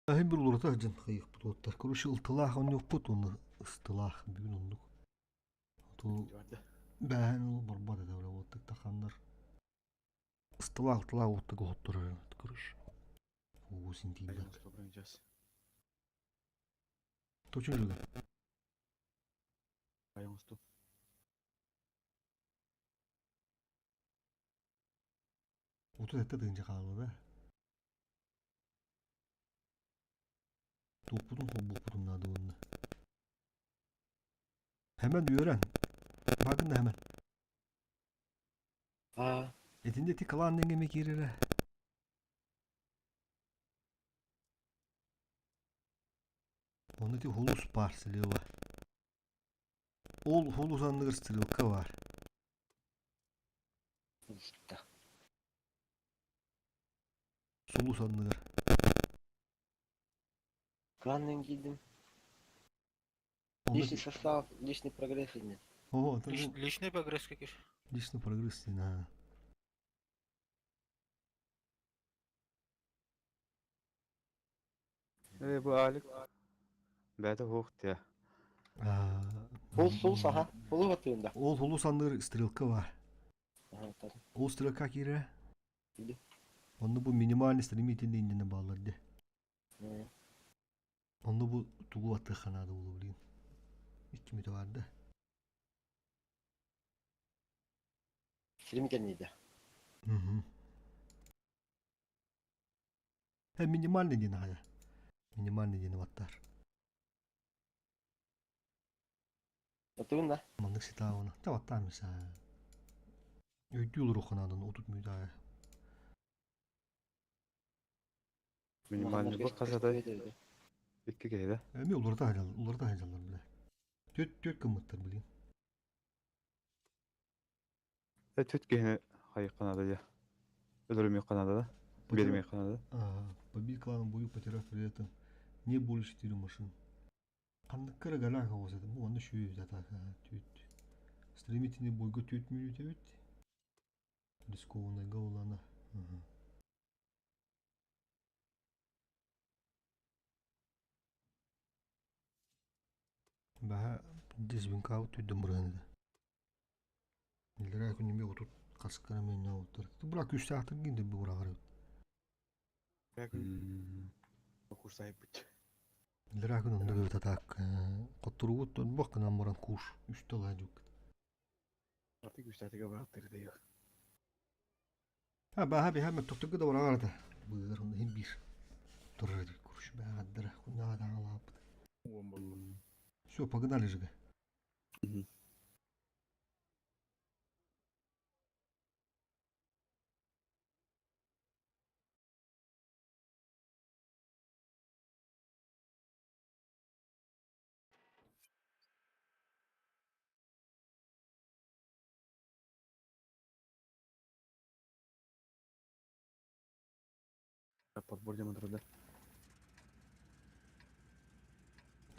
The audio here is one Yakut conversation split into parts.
Аһын bir уларыта сылдьан хайыахпыт уоттар. Короче, ылтылаах онньуохпут уонна ыстылаах бүгүн оннук. Ту бээһэн ол барбат этэ бля уоттук таханнар. Ыстылаах ылтылаах уоттук оһотторор короче. Уу син тиийбэт. Точно жига. 37 тыһыынча хаалла да. Туохпутун холбуохпутун наада уонна. Hemen үөрэн. Бакын да hemen. Аа, Итинде ти кылаан деңгеме киирэрэ. Оны ти хулус бар слева. Ол хулус анныгар стрелка бар. Уста. Сулус анныгар. Кланнан киирдим. Онно Личный состав, личный прогресс иннин. О, Личный прогресс каких? Личный прогресс дин, а. Э, бу Алик. Бәті хух те. Хул сул саха. Хулу батыында. Ол хулус анныгар стрелка бар. Аха, тар. Ол стрелка киирэ. Иди. Онно бу минимальный стремительный иннинэ бааллар де. Онно бу тугу аттыахха наада буолуо билигин. Икки мүтэ баар да. Стремительный да. Мгм. Э, минимальный диэн аҕайа. Минимальный диэни баттаар. Батыын да. Маннык ситаауна. Та баттаан мисаа. Өйдүү олоруохха наадан отут мүтэ аайы. Минимальный бұл қасадай икки киһи Эми уларыта сылдьаллар, уларыта сылдьаллар бile. Түөрт түөрт гыммыттар билигин. Э, түт киһини хайыққа надо я. Өлөрүмүөххэ надо да. Беримиэххэ надо. Ага, побить кланом бою, потеряв при этом не больше 4 машин. Ханныкка эрэ галяк оҕус этим, уонна сүүс атака түт. Стремительный бойга түт мүнүүтэ эбит. Рискованныйга улана. Ага. Баһа дисбинкаабыт түрдэн бырыһан этэ. Иллэрээ күн эмиэ отут хаскара мэнньэҕуттар. Быра күүстээхтик гиндэ бураҕар эбит. Иллэрээ күн оннук эбит атаак хотторугут бох гынан баран куш үстэ ылаа дьуккут. Ha баһа биһа мөттөхтөргө да бараҕар этэ. Быыр онно иһин биир турар эбит куруш бэҕэддэрэ куннаҕа таҥалааппыт. Все, погнали же.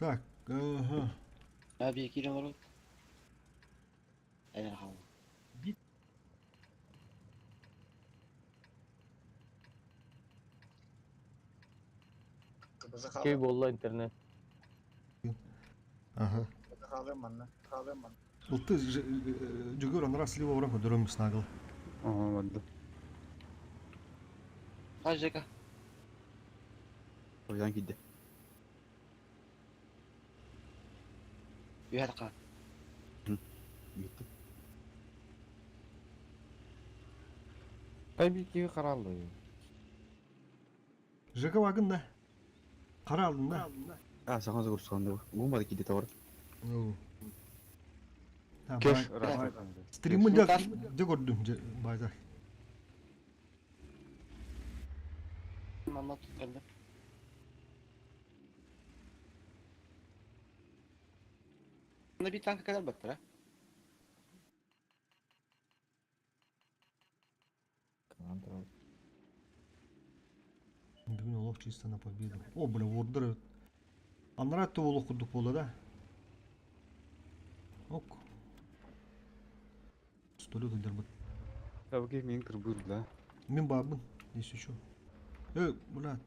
Так, ага. Abi киирэн олорбут. Эйэр хаалла. Күй буолла интернет. Ага. Ылты жүгөр анара слива баран көдөрөм снагыл. Ага, барда. Хай Жека. Ойдан киирдэ. Үһэр хаал. Бүттү. Ай бикиги каралды. Жека вагын да. Қара алдын да. А, сахан загрузканды. Гумбады киирдэ тавар. Ну. Кеш. Стримы да де көрдүм же байда. Манна туттарды. Манна bir tanka kadar battır ha. Бүгүн олох чисто на победу. О, бля, вордер. Анара олох курдук буолла да. Ок. Столет уйдарбыт. Табы мин кырбыр да. Мин баарбын, если что. Э, бля.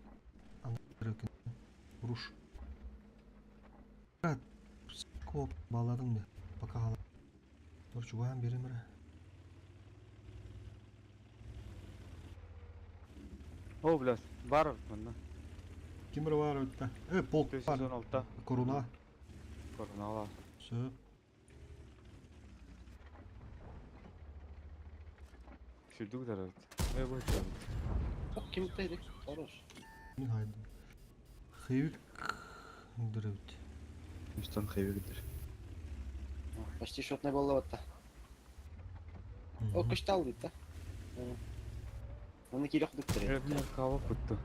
Руш. Коп балладым да. Пока хала. Dur чугаһан берем эрэ. О, блядь, бар манна. Ким эрэ баар эбит да. Э, полк бар. 416. Коруна. Коруналар. Сөп. Сүрдүк тарат. Э, бу Ким тайдык? Хорош. Мин хайдым. Хейвик дырыбит. Мустан хайвигдер. Почти шотный болла батта. О, кыштал дейт да. Оны кире кудук Э, мен кава кутtu.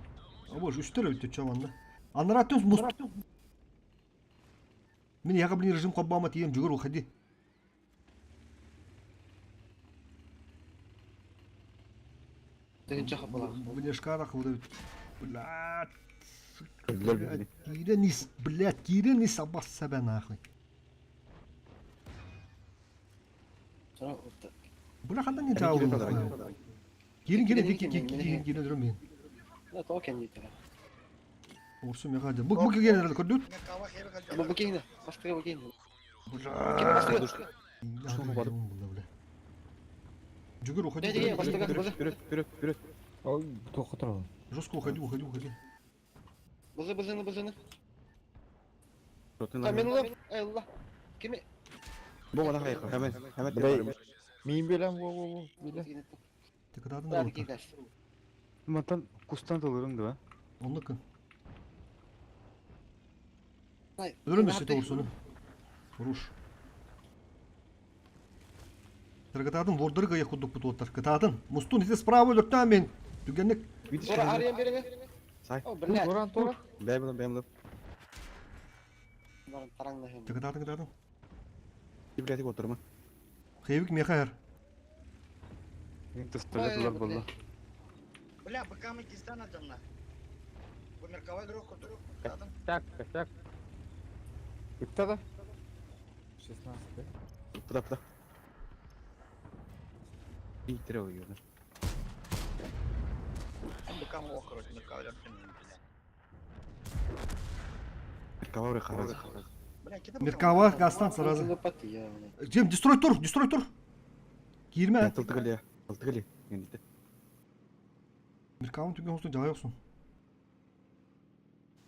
О, боже, үстер өттө чаманда. Анара түс муст. Мин яга блин режим кабама тием жүгөр уходи. Тыгынча хапала. Внешкара худабит. Блядь. Киренис, блядь, киренис абас себя нахуй. Бля, хандан не жауын. Кирин, кирин, кирин, кирин, кирин, кирин, дүрм мен. Да, то кен дейді. Урсу меха. Бу бу келген эрде көрдүт. Бу бу кейне. Башка бу кейне. Бля. Жүгір, уходи. Вперед, вперед, вперед. Ой, тоқтыр. Жестко уходи, уходи, уходи. Бызы бызыны бызыны. Та мен улам. Эй, Алла. Кими? Бу бана хайка. Hemen, hemen. Бля, Мин белем, во, во, во, белем. Тыкададын Да, да. кейдәш. Мантан кустан толырым да. Онныкын. Өлөмөс сете урсуну. Руш. Тыргытадын вордыр гая кудук бутуоттар. Кытаатын. Мустун ити справа өлөртөн мен. Түгенник. Тора арыян береме. Сай. О, блядь. Торан, тора. Бәм бәм Барын тараңна хем. Тыкытаатын кытаатын. Блядь, отырма. Хейвик мехар. Пистолет болду. Бля, быкам икистан адамна. Бу мерковай друг друг. Так, так. Бітті да? 16, да? Пыда, пыда. Ийтире ойгерді. Быкам охрот мерковай бля. Меркава хараз. Бля, кида Меркава гастан сразу. Жем, дестрой тур, дестрой тур. Кирме. Тылтыгали, тылтыгали. Енді. Меркавын түген olsun жай olsun.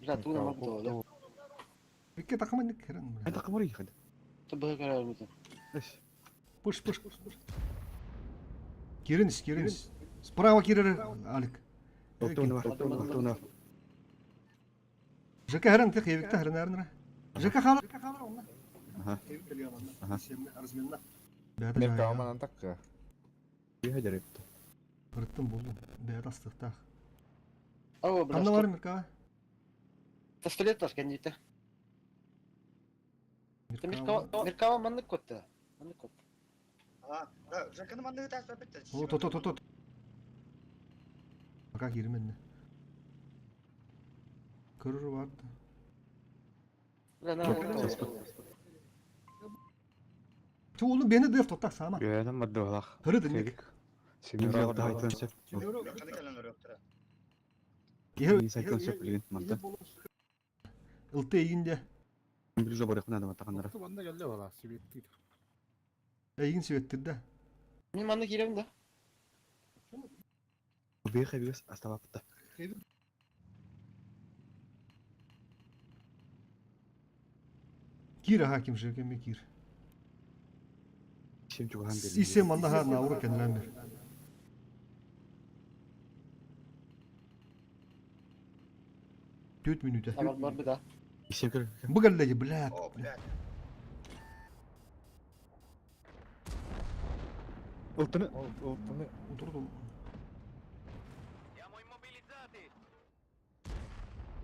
Бля, туна могу да. Бекке такама не керен. Ай такым ори хад. Ты бы карар мытын. Пыш, пыш. Киринис, киринис. Справа кирер, Алик. Алтуна бар, алтуна. ЖК херен тих евикте херен херен. ЖК хала. Ага. Ага. Меркава манан такка. Бихадер. Кырыттым булдум. Бәят астыктах. О, бля. Канда бар Меркава? Пистолет таш кәндите. Меркава, Меркава маннык котты. Маннык котты. А, да, жакын манны тас бітті. О, то то то то. Пока кирменне. Көрөр барды. Бля, на. Ту oğlum beni def totak sama. Güvenem madde olak. Hırı dinlik. Семья дайтын сеп. Жакын келен өрөктөрө. Сайкын сеп билген манта. Ылты егинде. Ближе бар якын адам атаканнара. Манна келді бала, себетті. Егин себеттирде. Мин манны кирем да. Бихе бигес астабапта. Кир хаким жерге кир. Сем чуган бер. Исем манда ха наура кенлен бир. Төрт минута. Бар бар бу да. Сем көр. Бу келди, блядь. О, бля. Алтыны. Алтыны. Отурдум.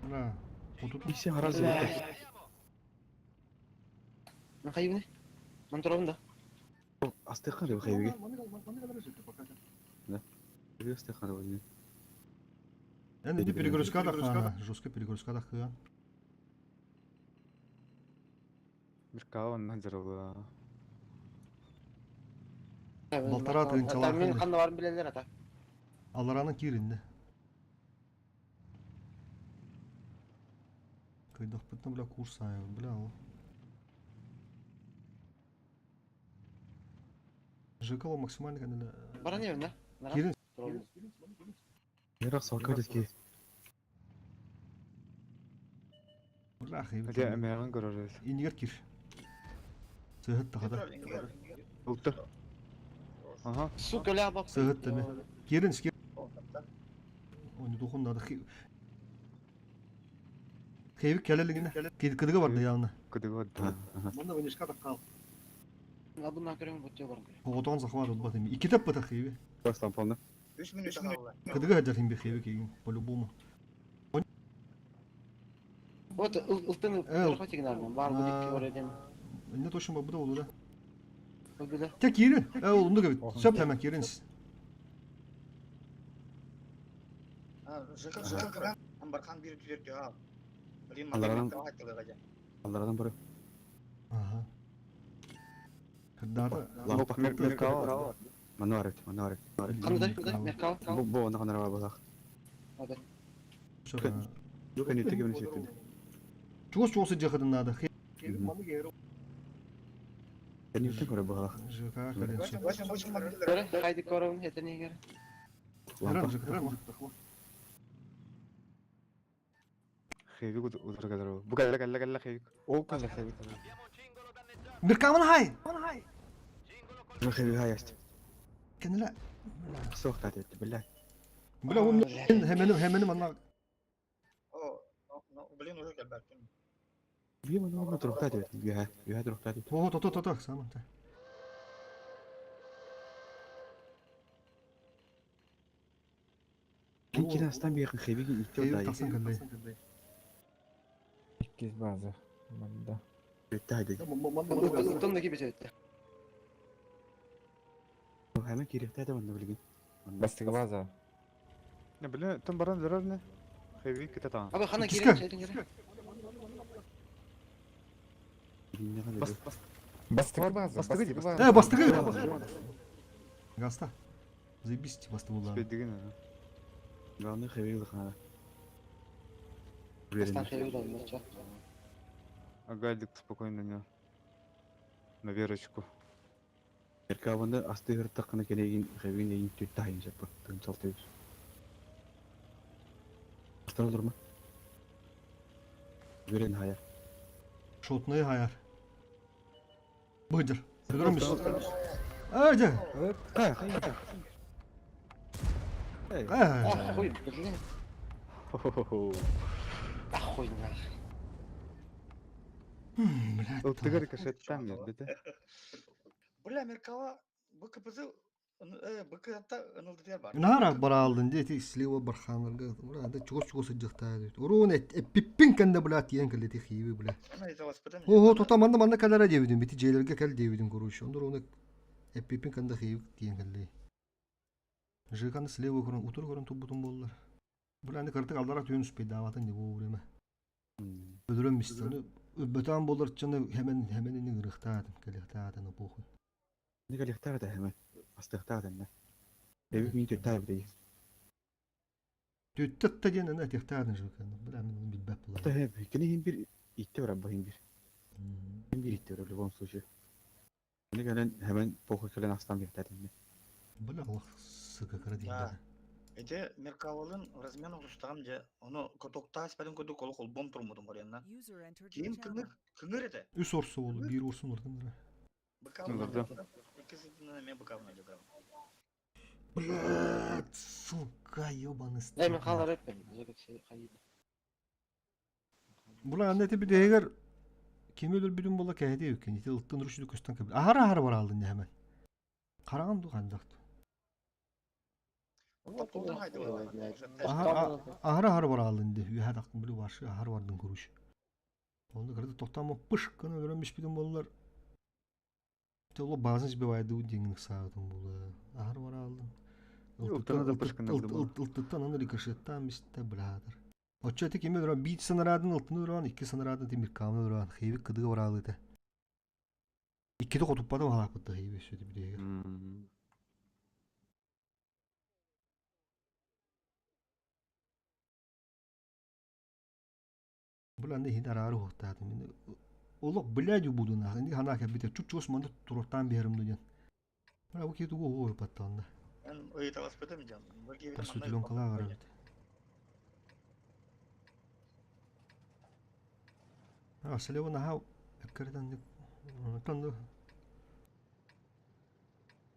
Бля, отурдум. Исем хараз. Мен хайбыны. Ман турабын да. Астыкан деп хайбеге. Да. Астыкан деп. Енді перегрузка да хана, жестко перегрузка да хана. Меркава назарла. Балтара тыгынчалар. Мен канда барын билелер ата. Аларанын киринде. Кыйдахпытына, бля, курс аайы, бля, ол. ЖКЛ максимально кэннилэ. Баран иһэбин да? Наран. Кирин. Ярах салка ки. Бля, хайбит. Хотя эмэҕин көрөрүс. Иннигэр кир. Сыһыт тахада. Ылты. Ага. Сука, ля, бак. Сыһыт теми. Кирин, кир. Оны духун надо. Хейбик келелигine. Кыдыга барды явно. Кыдыга да. Мында вынешка таккал. Абын көрөм бутё баран. Оғотон захват отбат эми. Икки таппата хейби. Бастан полны. 3 минута қалды. Кыдыга хаджар химби хейби кийин по-любому. Вот ылтын Эл. хотигнар бар бу дикки бар эдем. Не точно бабыда oldu да. Бу Те кирин. Э олунду кебит. Сөп hemen кирин. ЖК ЖК Амбархан bir түзертті ал. Блин, Алардан- маған айтылы Аллардан бары. Ага. Кырдары. Лампа меркава. Мануарет, мануарет. Кандай кандай меркал. Бу бу оны канара балах. Кени теге мен сетти. Чугас чугас жахадын надо. Кени те көре балах. ЖК кален. Көрө, хайди көрөм, этенегер. Лампа. ЖК. Хеви гуд удар Бу калла калла калла хеви. О калла хеви. Миркамын хай. Хеви хаяст. Кенеле. Соқ тат етті, білә. Бля, он hemenim hemenim anna. О, ну, блин, уже келбәттім. Би мана оны тұрықтат етті. Юха, юха тұрықтат етті. О, то то то то, саман. Кен кирен астан би яқын хевиге итті Хеви одай. тақсан каллай. Иккис база. Манда. Бетті хайды. Ылтын да кибет өттү. Hemen киректі әді онда білген. Бастыгы база. Не біле, тым баран зарар не? Хеви кете таған. Аба хана Киска. кирин, этенегер. Бас, бас. Бастыгы база. Бастыгы Бастыгы база. Э, бастыгы. Гаста. Заебись басты булды. Спет деген. Главное хеви лыхана. Бастан хеви да мырча. Агадик спокойно не. На верочку. Еркабында асты хыртаққына келеген хевин дейін түтті хайын жапы. Тыгын салтайыз. Астан olur mu? Верен хаяр. Шотный хаяр. Быдыр. Быдырмыш. Айда. Хай, хай, хай. Ай. Ах, хуй, блин. Хо-хо-хо. Ахуй нах. Блядь. Ылтыгар кашеттан мен, деді. Бля, Меркава, БКПЗ, БК-та НЛДТ бар. Нара баралдын дети слива барханырга. Ура, да чугас чугас жыхта. Урун эппин кенде блядь тиен келди хиби бля. Ана из вас потом. Ого, тота манда манда калара дебидим. Бити жейлерге кел дебидим коруш. Ондор оны эппин кенде хиби тиен келди. Жыканы слива көрөн, утур көрөн тубутун болдулар. Бля, аны кыртык алдара түйөн успей даватын деп время. Öldüremmişsin. Öbötän болар чаны hemen hemen ini ырыхтаатын, келихтаатын похуй. Не калихтар да hemen. Астыхтар да не. Хеви мин түтті хайыр Түттөт та диэн ана тихтаатын жыканы. Бля, мен билбеп Та булар. хеп, кene хим bir itti var abba him bir. Him bir itti var в любом случае. Ne gelen hemen похуй кelen астан bir dedim. Бля, Аллах сыка кара дейм. Да. Эти Меркавалын размен ұстағым же, оны котокта спәдін көді колы қол бом тұрмудым бар User entered your Кийин channel. кыңыр, кыңыр эте. Үс орсу болду, бир орсун ордун. БК Ну, мен БК мен Блядь, сука, ёбаный Эй, мен стыд. халар эппен. Жеке хайди. Була аннети bir değer kim ölür bilin бола кәһеде юкен. Ити ылттын рушуду көстөн кебил. Ахара ахара бар алдын hemen. Караган ду кандакты. Ахара ахара бар алдын де. Юха тактын биле башы ахара бардын көрүш. Онда кырды токтама пыш кына өрөнмүш бидин боллар. Те оло базын жибе байды деңник саатын була. Ахара бар алдын. Ылттын да пыш кына була. Ылттан аны рикошеттан мисте бладыр. Оччоти кими өрөн бит сынырадын ылтын өрөн икки сынырадын тимир камын өрөн хейби кыдыгы бар алыты. Иккиде котуппадым халапытты хейби сөйдү бирегер. Бу аны иһин араары уһуктаатым. Мин олох блядь буду нахуй. Ини ханаа кэлбитэ чуп-чугас манна туруортаан биэрим ду диэн. Бля, бу киһи тугу уһуйпаттаҕына. Эн ыйыталаспытым дьон. Бу киһи манна Просветленкалаах эбит. А, слева наһаа эккирэтэн онтон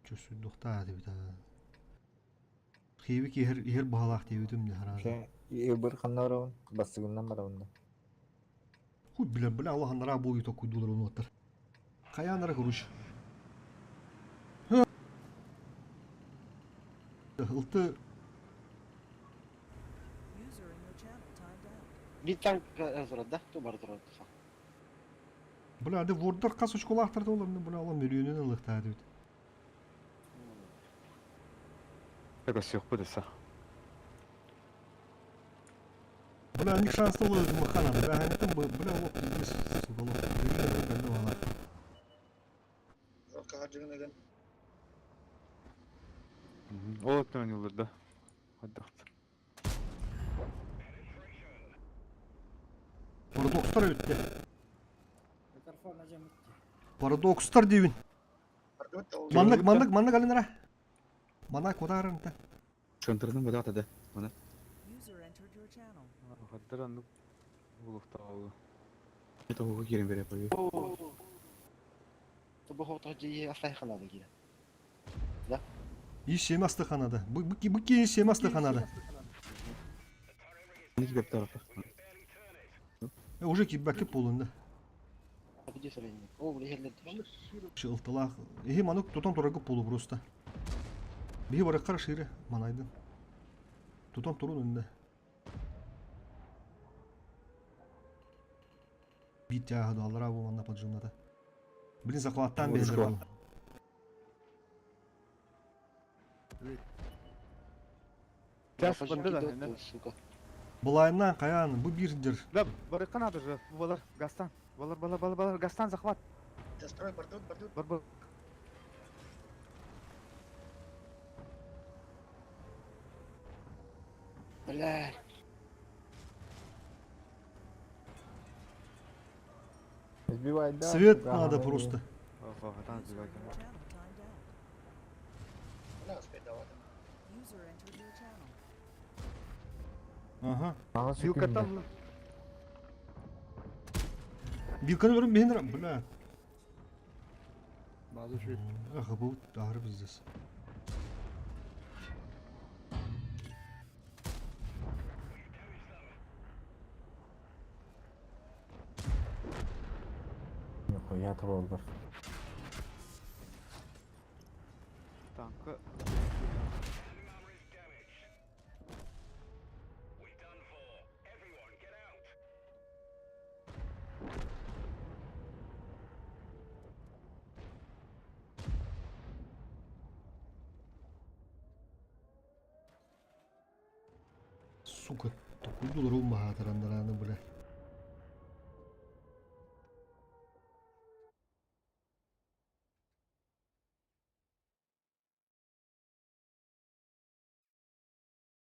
чувствуйдуохтаах эбит Киһи иһэр иһэр баһалаах диэбитим дьэ хараата. Вообще, ыбыр ханна барабын? Бастыгынан барабын да. Хуй билэр бля аллаханнара буойу токуйдулар онуоттар. Хайаанара короче. Ылты Биир танк турар да, ту бары турар. Бля, ды вордар хас очколаахтар олар, бля, ол миллионун ылыктаа эбит. Көсүөхпүт өссө. Бля, них шанс олы махана, бля, они там, бля, вот пиздец, сука, лох. Ол өттүнэн юллар да. Хайдах. Парадокстар өттө. Парадокстар диибин. Маннык, маннык, маннык алынара. Мана кударынта. Центрынан бадата да. Мана. Хаддар аннык булуктаалы. Это хуга кирен бере пойы. Бу хоото дьиэ астайханада киирэн. И семь астыханада. Бу бу бу ки семь астыханада. Ник беп тарапа. Уже киббакы полунда. Видео сөрөйнө. О, бу иһэллэр. Ылтылаах. Эһи манук тутан турарга полу просто. Биһи бараккар шире манайдын. Тутан турун үнде. Бит тяга даллара бу манна поджимната. Блин, захваттан бердер. Тяж банды да. Сука. Былайынан каян бу бирдер. Да, барыккан адыр балар гастан. Балар балар балар балар гастан захват. Застрой, бардут, бардут. Бар бар. Бля. Сбивай, да. Свет да, надо да, просто. Ого, хатан сбивай. Бля, успеть давать. Ага. Ага, Вилка секунда. там. Вилканы көрүм бихин бля. База şu. Ах, бу тахыр пиздец. Нихуя троллер. Танка. Сука, токуйдулар уммаһаатарандараны бля.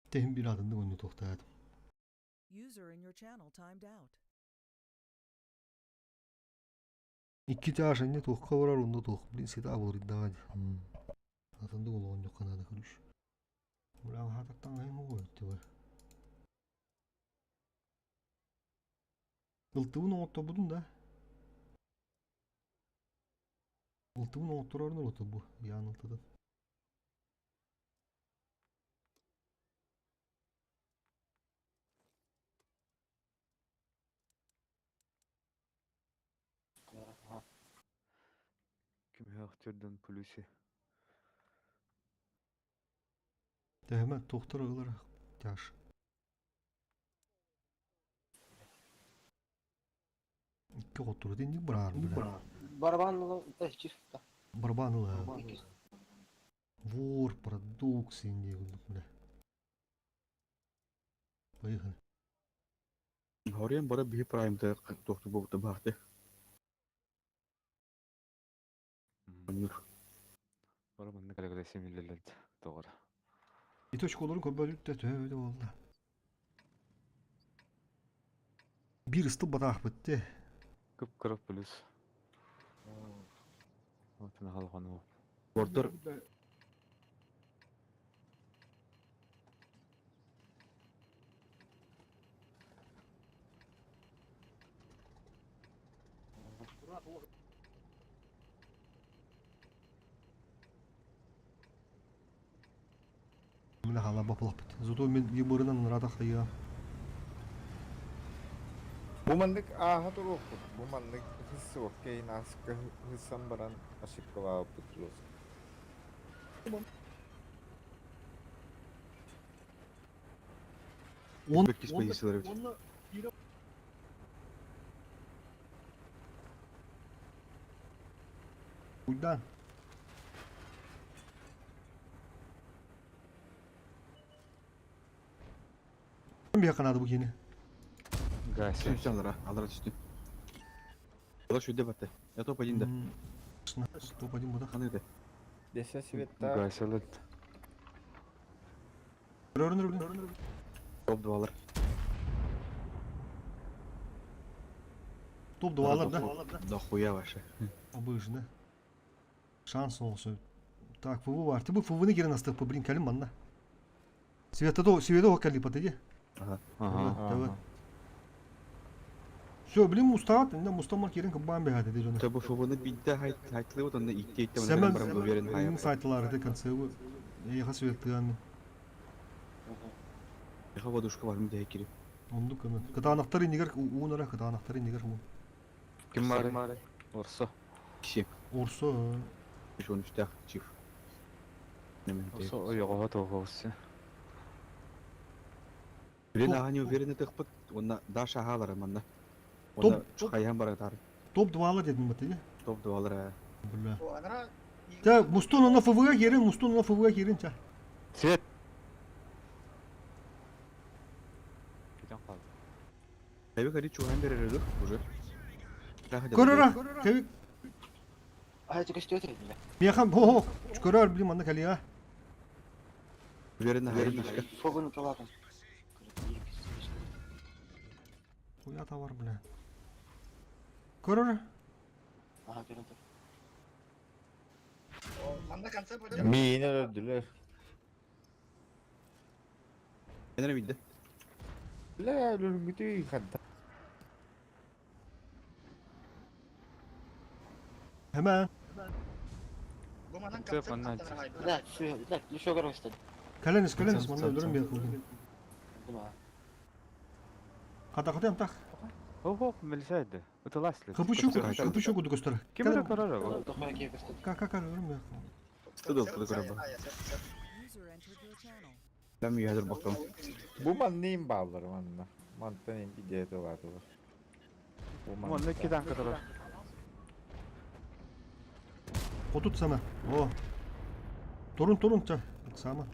Тэһин бир атынды онну тохтаатым. User in your channel timed out. Икки чаш инне туохха барар онно туох блин сита абылырдаҕа дии. Атынды олоҕун канада көрүш. Бля хататтан айым угуйтты бар. Ылтыбын оҥоттобутун да. Ылтыбын оҥотторорун ылыты бу. Яан ылтыдын. Ким хактырдан плюсе. Тэһэмэ туохтар ылар тяж. Икки хотуру дин барар бля. Барабан ну, да, чисто. Барабан ыла. Вор, продукция не бля. Поехали. Хорен бара би прайм та тохту богта бахты. Нюр. Бара манна калегре семилелет тоғыр. И точка олорун көбөлүт да төбөдө болду. Биир ыстыл батаахпыт дии. Кып-кыра плюс. Отун халҕану. Бордор Мин хаала бапылаппыт. Зато мин ебырынан рада хайа. Бу маннык ааһа туруохпут. Бу маннык хыссыбакка кейин ааска хыссан баран ошибкалаабыппыт жестко. Он Бэккис позициялар эбит. Уйдан. Биһиэхэ наада бу киини. Гася. Түстүн алара, алара түстүн. Алар шүйде батты. Я топ-1 да. Топ-1 буда. Ханы да. Десе света. Гасялыт. Көрөрүн Топ-2-лар. Топ-2-лар да? Да хуя ваша. Обыжны. Шанс olsun. Так, ФВ бар. Ты бу ФВ-ны кирен астық, блин, кәлім манна. Света то, света кәли патыди. Ага. Ага. Все, блин, мустаат, инде мустамар кирен кыббан бәһәде ди жона. Та бу ФВ-ны бидде хайт хайтлы вот онда икки итте Сәмән барам уверен Минем сайтлары ди концевы. Яха светтыган. Яха водушка бар миде кирип. Онду көмө. Кытаанактар инигер уунара кытаанактар инигер му. Ким бар? Орсо. Киши. Орсо. 13 чиф. Орсо ойоҕоһо туоһуосsi. Блин, ага не уверен тыхпыт. Онна Даша агалары манна. Онна хайан баратар. Топ-2 дедим бат, или? Топ-2-лар. Бля. Та, мустун на ФВГ кирин, мустун на ФВГ кирин, ча. Свет. Китен калды. Тэби хари чухан берер уже. Көрөр, тэби. А это көстө өтөр бля. Механ, хо, көрөр, блин, манна калига. Уверенно, уверенно. Фогуну талакан. Хуя товар, бля. Көрөр. Ага, көрөн тур. Манна конце будет. Миini öldüler. Энер видде. Бля, өлүнгүтү ханта. Hemen. Бу манан конце. Бля, şu, бля, еще көрөстө. Каленис, каленис, манна өлөрүм бер кылгын. Дума. Хата хата ям так. Ого, милисайды. Ытыласли. Кыпычу, кыпычу куду көстөр. Ким эле көрөр? Тохой кие көстө. Ка ка ка өлөрүм бер. Тыдыл, тыдыл көрөр. User entered your channel. Там ядер бактым. Бу манныйм баалар манна. Мантан идея тылаатылар. Бу Монны кидан кытылар. Отут сама. О. Торун торун ча. Сама.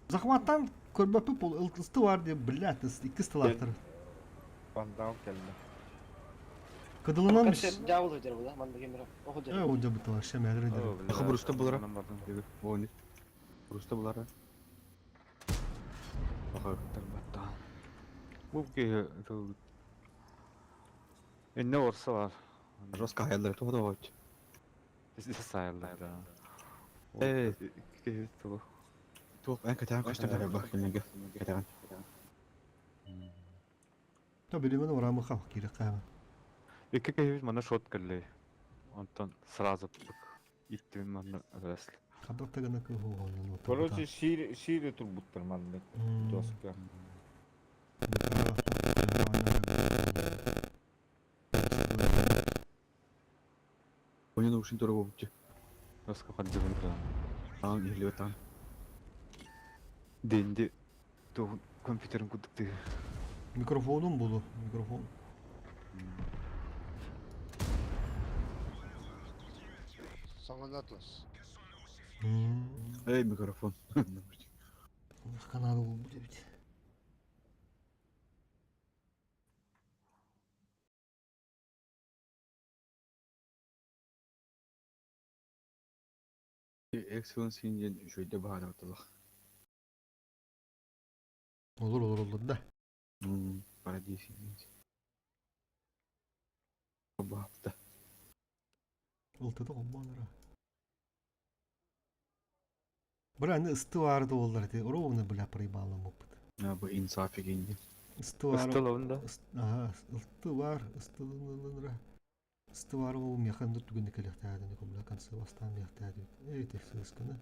Захваттан көрбөпү пол ылтысты бар деп, блядь, икки стылактыр. Бандал келди. Кыдылынан biz. Дьявол өтөр бу да, манна кемер. Оху Э, о жабытылар, шемәлер иде. Яха буруста булара. Оны. Буруста булара. Аха. Бу ки Инне орса бар. Жестко хаяллар то да вот. Сайылдар да. Э, Ки ту. Туох эн катан каштар да бах кинеге. Катан. Та билемен орамы хав кире кайма. Икки кеһибит мана шот келли. Онтон сразу иттим мана рәсл. Хадак тагана кы хо. Короче, шире шире турбуттар маннык. Доска. Оны ушин тура болупчу. Доска хаджыбын да. Ан ирлеп тан. Денди ту компьютерин кудыкты. Микрофонум булу, микрофон. Саңанатос. Эй, микрофон. Каналы бу бит. Excellence инжен шөйдө баара батылах. Olur olur olur da. Парадис. Бабаапта. Ылтыта холбоонура. Бра аны ысты баары да буоллар ити ровно бля проебаламмыппыт. Бу инсафик инди. Ысты баары Ыстылабын да. Аха, ылты бар, ыстылынылынра. Ысты баары ол механ да түгенде келехтаадын, бля конце бастаан мехтаадын. Эй, тексысканы.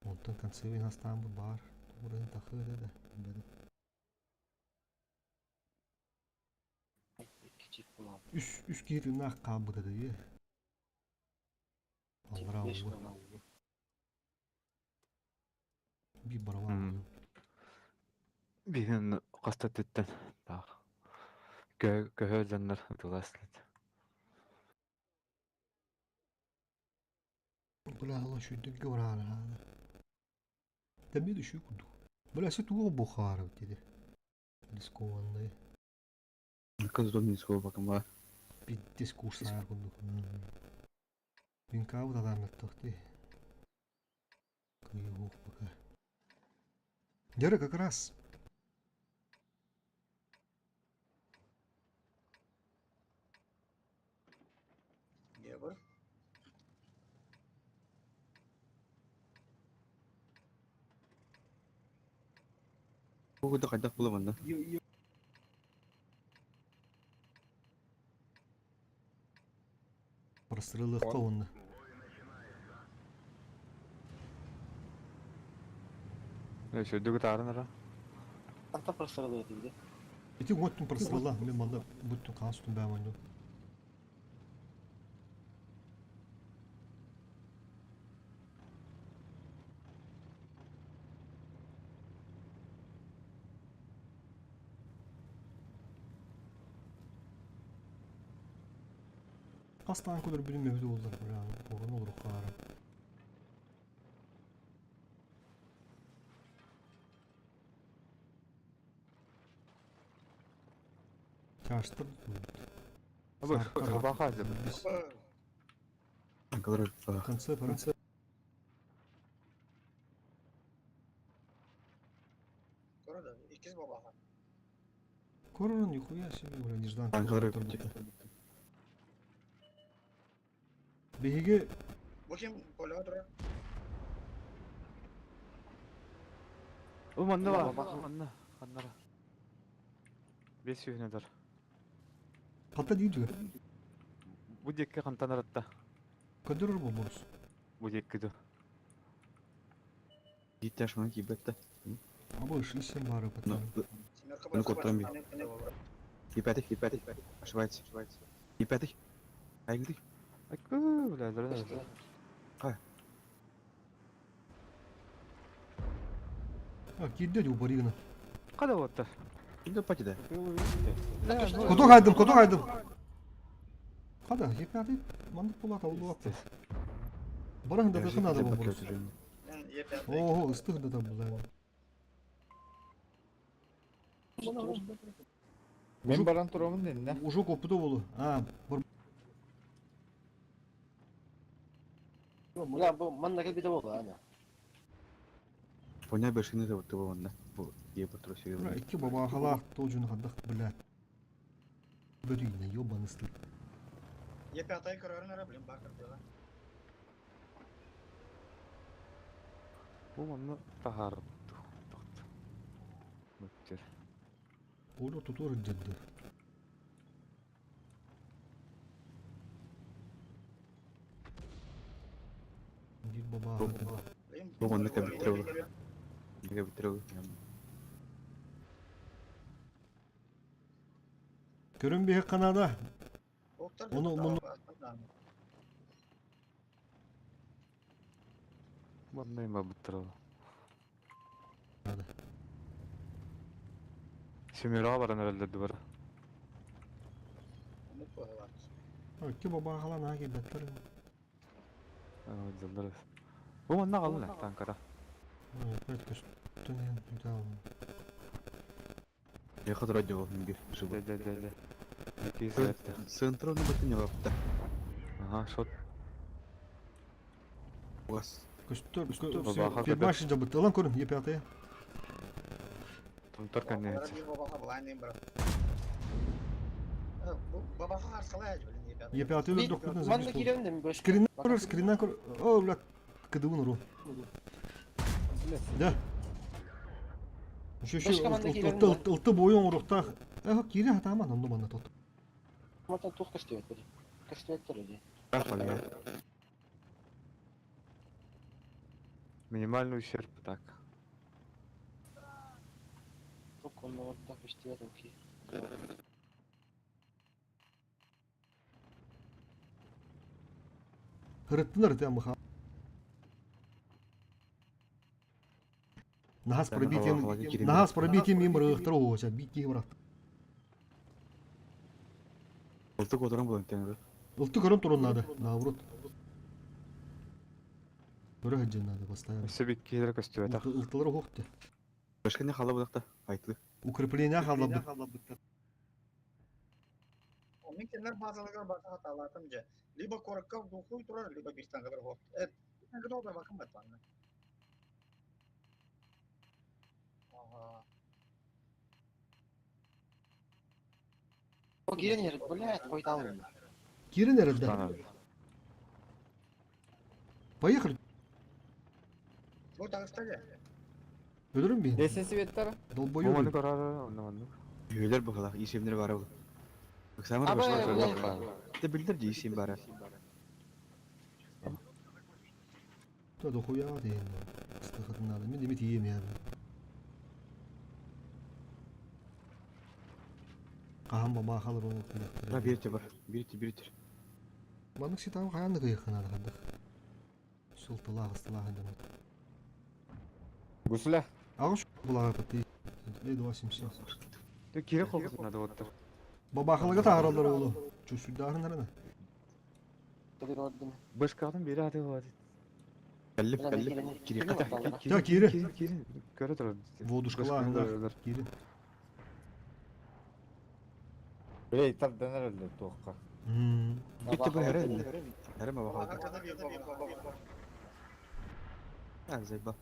Онтон концевин астаан бу баар. Тугурын тахы да. Икки чип булам. Үс үс киһи тыыннаах хаалбыта дии. Аллараа Беш ууга. булам. Биир барабан. Биһин хаста түттен. Таах. Көһө дьоннор ытыласлыт. Бля, ала шүйдүггө бараары. Тэмми да шүй курдук. Бля, се туга бухары диди. Рискованный. Кыз дом бакым бар. Пиздец курсаар курдук. Винкабыт адамметтохти. Кыйгух пока. Деры как раз. Гебр. Бу да кайдак буламан да. Простреллыхка онна. Сөйдүгү таарын ара. Анта прострелы этилди. Ити готтун прострелла. Мен манда буттун каастун бааманду. Хастан көдөр билим мөбүдү болдар бля. Орун olur хаара. Чаштыр. Баха деп. Анкалар В конце пора. Көрө иккис бабаха. Корон нихуя себе, бля, нежданка. Анкалар Биһиги Бу ким поля турар? Бу манна бар. Бабаха. Манна. Ханнара. Бес сүүнөдөр. хата дейді. Бу декке хантан аратта. Көдөрөр болборус. Бу декке ду. Гиташ ман кибетте. Абы шлисен бары Ну, потом. Семерка Ну, коттан би. Ипятых, ипятых, ошибается. Ипятых. Айгды. Айкы, бля, бля. А, кирде убаригна. Када болтар? Инде патида. Кото кайдым, кото кайдым. Када, епяты, мандык болат, ауыл болат. Баран да тахына да болборус. Ого, ыстых да там була. Мен баран турамын дедин Уже копыта болу. А, бар Бля, бу манна кебите болду ана. Поня бешини да вот онда. Бу еб тросио. Бля, икки бабахалар тоже хадах, блядь. Бөрүйне, ёбаный стыд. Е5 көрөрүн ара блин бакыр дела. Бу манна тахар. Тохт. Мөттер. Поле тутор дедdi. Бир баба. Блин. Бу манна кебиттер. Кебиттер. Көрін бейі қанада. Октар. Оны- мұны- Манна има буттар. Семера баран эрелдерди бар. Икки бабахалар наға келбеттер. Жылдар. Бу манна калын танкара. Опять көстөн Я хат радио минге. Де де де де. Эки сәтте. Центр ну бит не вапта. Ага, шот. Вас. Көстөр, Бабаха Фирмашин жабытты. Ылан көрін, Е5. Тумтар конец. Бир бабаха булайын брат. Бабаха харсалай блин. Е5 өлөрдөхпүтүнэ Манна забить киирэн да бөшкө. Скринна көр, скринна көр. О, блядь, кыдыбын уру. Да. Еще еще Башка манна киирэн ылты ылты бойун уруктаах. Эх, киире хатааман онну манна тот. Мантан туох көстүбэт били. Көстүбэттэр дии. Минимальный ущерб так. Туох онно да көстүбэт окей. Хырыттынар ты амыха. Нахас пробитием, нахас пробитием им рыхтар ося, бити брат. Ылтык отыран булан теңер. Ылты көрөн турун надо, наоборот. Көрө хыджын надо постоянно. Өссө бик киһилер көстүбэтэх. Ылтылар ухты. Башка не хала булакта. Айтылы. Укрепление халабыт. Мин кинилэр базаларыгар бака хатаалаатым дьэ. Либо куоракка духуй турар, либо бииртангылар хуох. Э, бииртангылар бакын баттаанна. Ага. О киирэн иһэр, блядь, хойутаалым. Кирин эрэлдэ. Ана. Поехали. Бу таҕыста дьэ. Өлөрүм бин. Десен светтар. Бу Долбоёб. маны көрөр, онно маннык. Üyeler бахала, исемнер бары бул. Оксамар Аба, башка. блядь. Те билдер ди исем бары. Да дохуя дейин. Стахатын надо. Мен демет ием я. Кахан баба халыр ол Ра бирте бар. Бирте бирте. Маннык ситам хаянды кыйыхына хандык. Султылах ыстылах демет. Гусля. Агыш булага патты. Э 277. Ты кире колгузун надо вот. Бабахалыга тааралар олу. Чусударынарына. Төгөр ордум. Башкадан бери аты болады. Каллип Бля, каллип. кирен- Кире кирен ката. батталар. Я, кире. Кире, кире. Көрө турар. Водушкалар. Кирин. Блей тардан эрэллэр туохха. Битте бу хәрәм. Хәрәм баха. Бабаха бир бабаха. А, зайба.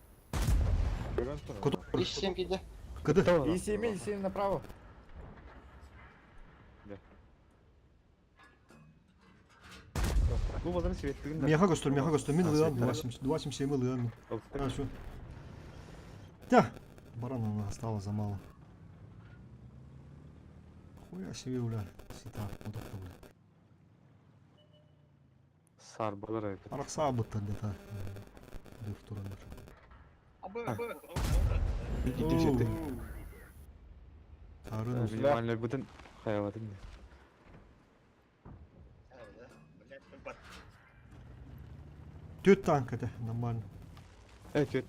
Көрөн турар. Кот. Ис семь киирдэ. Кыды. И7, И7 направо. Бу баланы светтигин да. Меха көстөр, меха көстөр. Мен А, ылыам светтер. 277 ылыам. Хорошо. Тя. Барана осталось за мало. Хуя себе, бля. Сита, удобно, бля. Сарбалар айып. Арақса бұттан де-та. Дүф турандар. Абы, абы. Киттим сетте. Арын Минимальный бүтүн хаябатын. Блядь, бат. Төт танк это, нормально. Э, төт.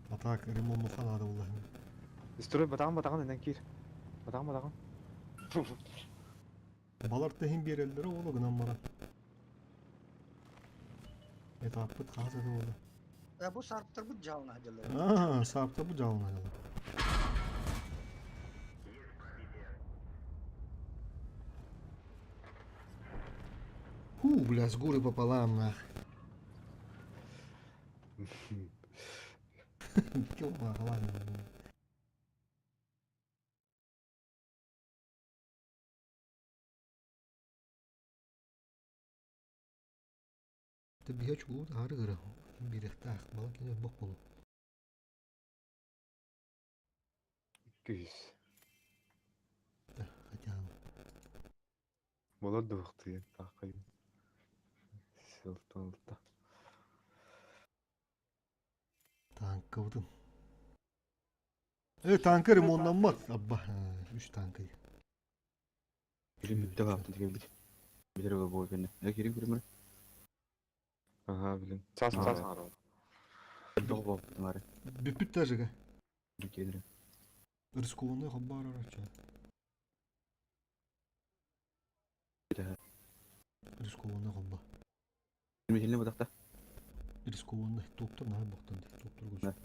А так, ремонт муха надо было. Строй батаган батаган энен кир. Батаган батаган. Балар тахин берелдері олы гынан бара. Это аппыт қаза да олы. Э, бу сарптар бу жална дьэллэр. А, сапта bu жалына дала. Ху, бля, с горы пополам, нах. Килма, ладно. Ты бьешь гуд, ары Бирехтах, балакин бок болу. 200. Да, хотя бы. Болор дуохты таакай. Сылтылта. Танкы Э, танкы ремонтланмат. Абба, үч танкы. Кирим битте бапты деген бит. Билер бу бу Я кирим кирим. Ага, блин. Час час ары. Дог бапты мары. Бүппүт даже. Кирим. Рискованный хабар арача. Да. Рискованный хабар. Михилне бадакта. Рискованный топтор на боктан. Топтор көз. Да.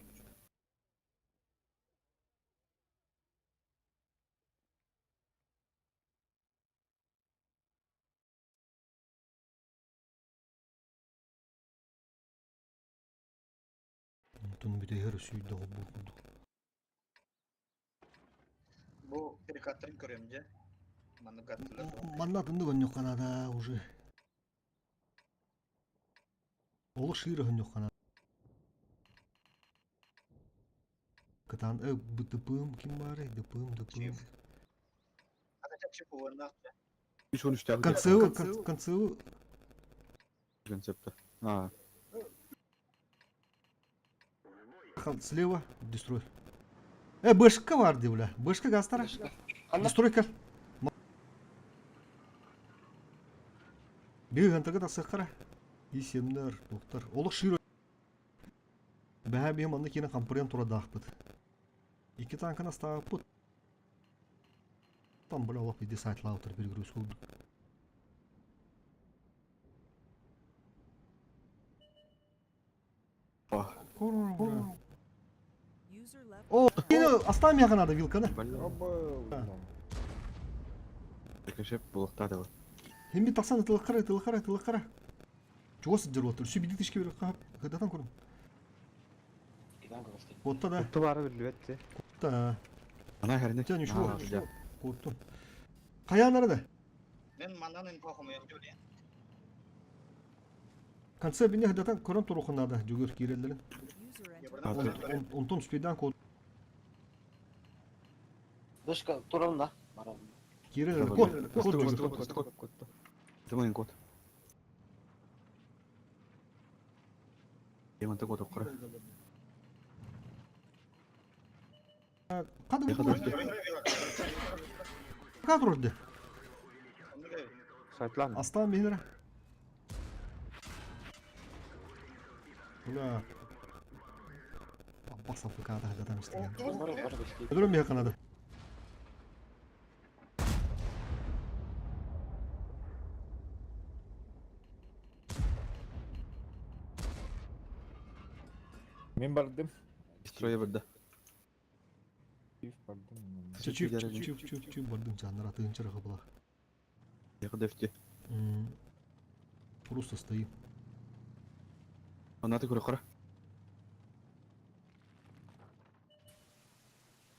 Тун бүтөйөр сүйдө хоббур курдук. Бу перекаттарын көрүөм дьэ. Маннык аттылар. Манна атыннык онньуохха наада уже. Олус шиир өһөнньүөххэ наада. Кытаан дыпыым ким баарый? Дыпыым, дыпыым. Үс он үстээх Концевы, концевы. концепта. А, Слева, дестрой. Бэшка бар дии, бля. Бэшка гастара. Дестройка. Биир хантага тахсыаххара. Исемнер, доктор. Олох шиир Бэһээ биһи манна киирэн хампырыйан турадаахпыт. Икки танканы астаабыппыт. Там бля олох биирдэ сайтлаабыттар перегруз курдук. О, оставь миэхэ надо вилканы. Кэшеп булуктаады. Химби тахсан ытылыққара, ытылыққара, ытылыққара. Чугас сылдьар уоттар. Үсү биди тишке беріп қап, хыдатан көрүн. Куотта да. Кутту баара биллибэт те. Куотта. Ана хэрне. Тя ничего. Куотту. Хайаанара да? Мен манан инфо хомуйам дьуле. Конце бинне хыдатан көрөн туруохун наада жүгөр киирэллэрин. Онтон успейдаан куот. Дышка турална. Киирэллэр. Куот, куот жүгөр. Куот, куот, куот. Думаю, куот. Яманта куот оккора. Кады Как ролде? Сайтлан. Астан бейнere. Бля. Аббас АФК-да хадатан истеген. Өлөрөм миэхэ канада. Мин бардым. Строя барда. Чиф бардым. Чүп чүп чүп чүп бардым чаннар атыгын чырыгы була. Дефти. Просто стоим. Она ты куры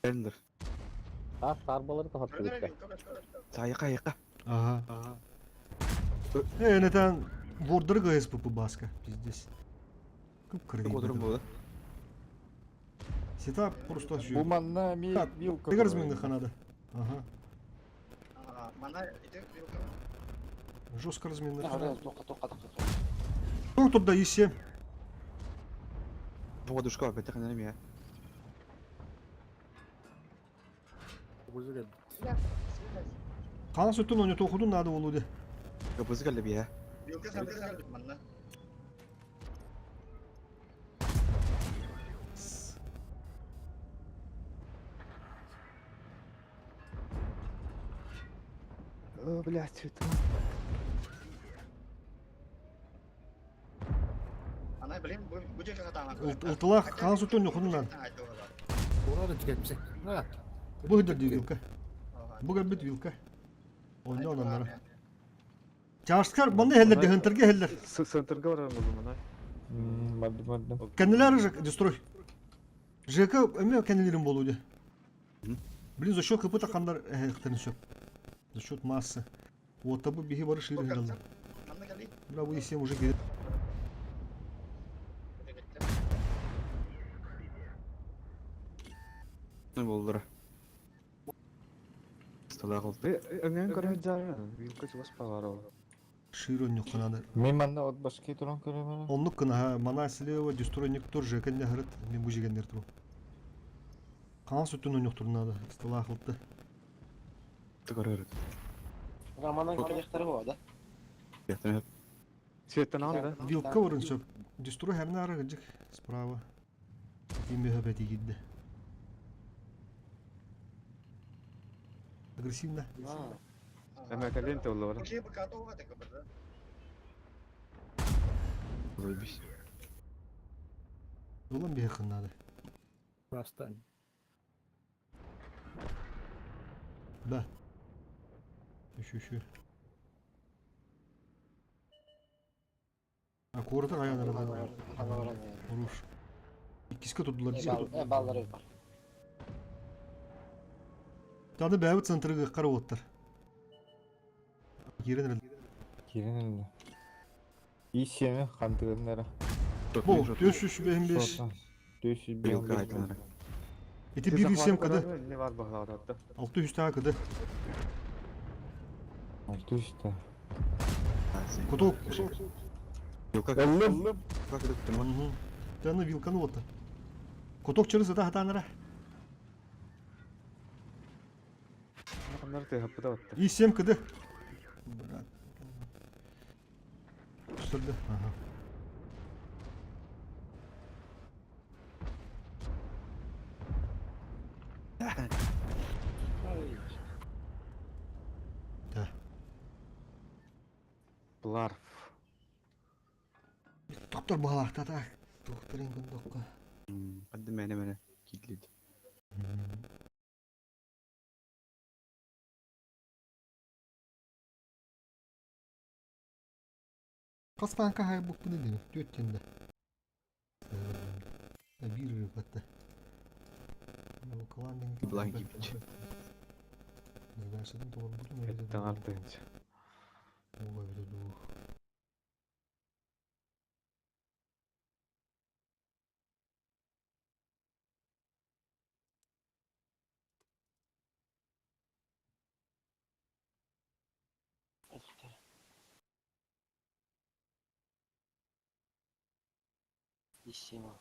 Эндер. Таас тарбалары тахаттыбытта. Сайыка айыка. Ага. Э, это вордер ГСПП баска, пиздец. Кып Кодурум болду. Сетап просто Бу манна ми вилка. Тыгыр разменных надо. Ага. Мана ити вилка. Жестко разменных. Ну тут да исе. Водушка опять на меня. Қан сүтін оны тоқудun надо болуды. Капызы калды бия. Вилка сандыр манна. О, блядь, это... Ана блин бу бу жерге катаан. Ылтылах қан сүтін оқудun надо. Бу хыдыр вилка. Бу гәбит вилка. Онда онаннара. Чашкар манны хеллер дехентерге хеллер. Центрга барар болдум ана. Бардым бардым. Кеннелер же дестрой. ЖК эме кеннелерин болуды. Блин, за счет КП такандар эхтерин За счет массы. Вот табы биһи бары шири хеллер. Бля, бу исем уже келет. Не болдура. Стола кылды. Өңөн көрө жары. Вилка чугас багар Широ нюханады. Мин манна от башки туран көрөмөн. Оннук кына мана слева дестройник тур ЖК не хырыт мен бу жегендер туру. Қан сүтін ойнақтырынады, стола қылды. Тыгырыр. Романан келехтері болады. Яктан Светтен ал да. Вилка варын сөп. Дестрой хәрне ары гыжык справа. Кимбе хөбәти кидде. Агрессивно. Эме кален те болду. Окей, пока то вот это да. Заебись. Улан бехынады. Просто. Да. Еще, еще. А коротак аян Хорош. Иккиске турдулар. Баллары бар. Таны бэйэбит центрга ыххар уоттар. Киирэн эрэл. Киирэн эрэллэр. И7 хантыгыннара. Бу, 455. 455. Ити 1,7 кд. Не бар баһылаататта. 600 таа кд. 600 таа. Кутук. Ыллым. Таны вилканы уотта. Кутук чыры сыта хатаанара. Ханнар тыһаппыта батта. И7 кд. Брат. Түсірді. Ага. Да. Бларф. Топтор баалаахта так. Тухтарын күндокка. Хадды мэне мэне китлид. Хас танка хайбуппун дим, түөрт тенде. Биир ырыпатта. Бланки бич. Эттен артыгынча. Исима.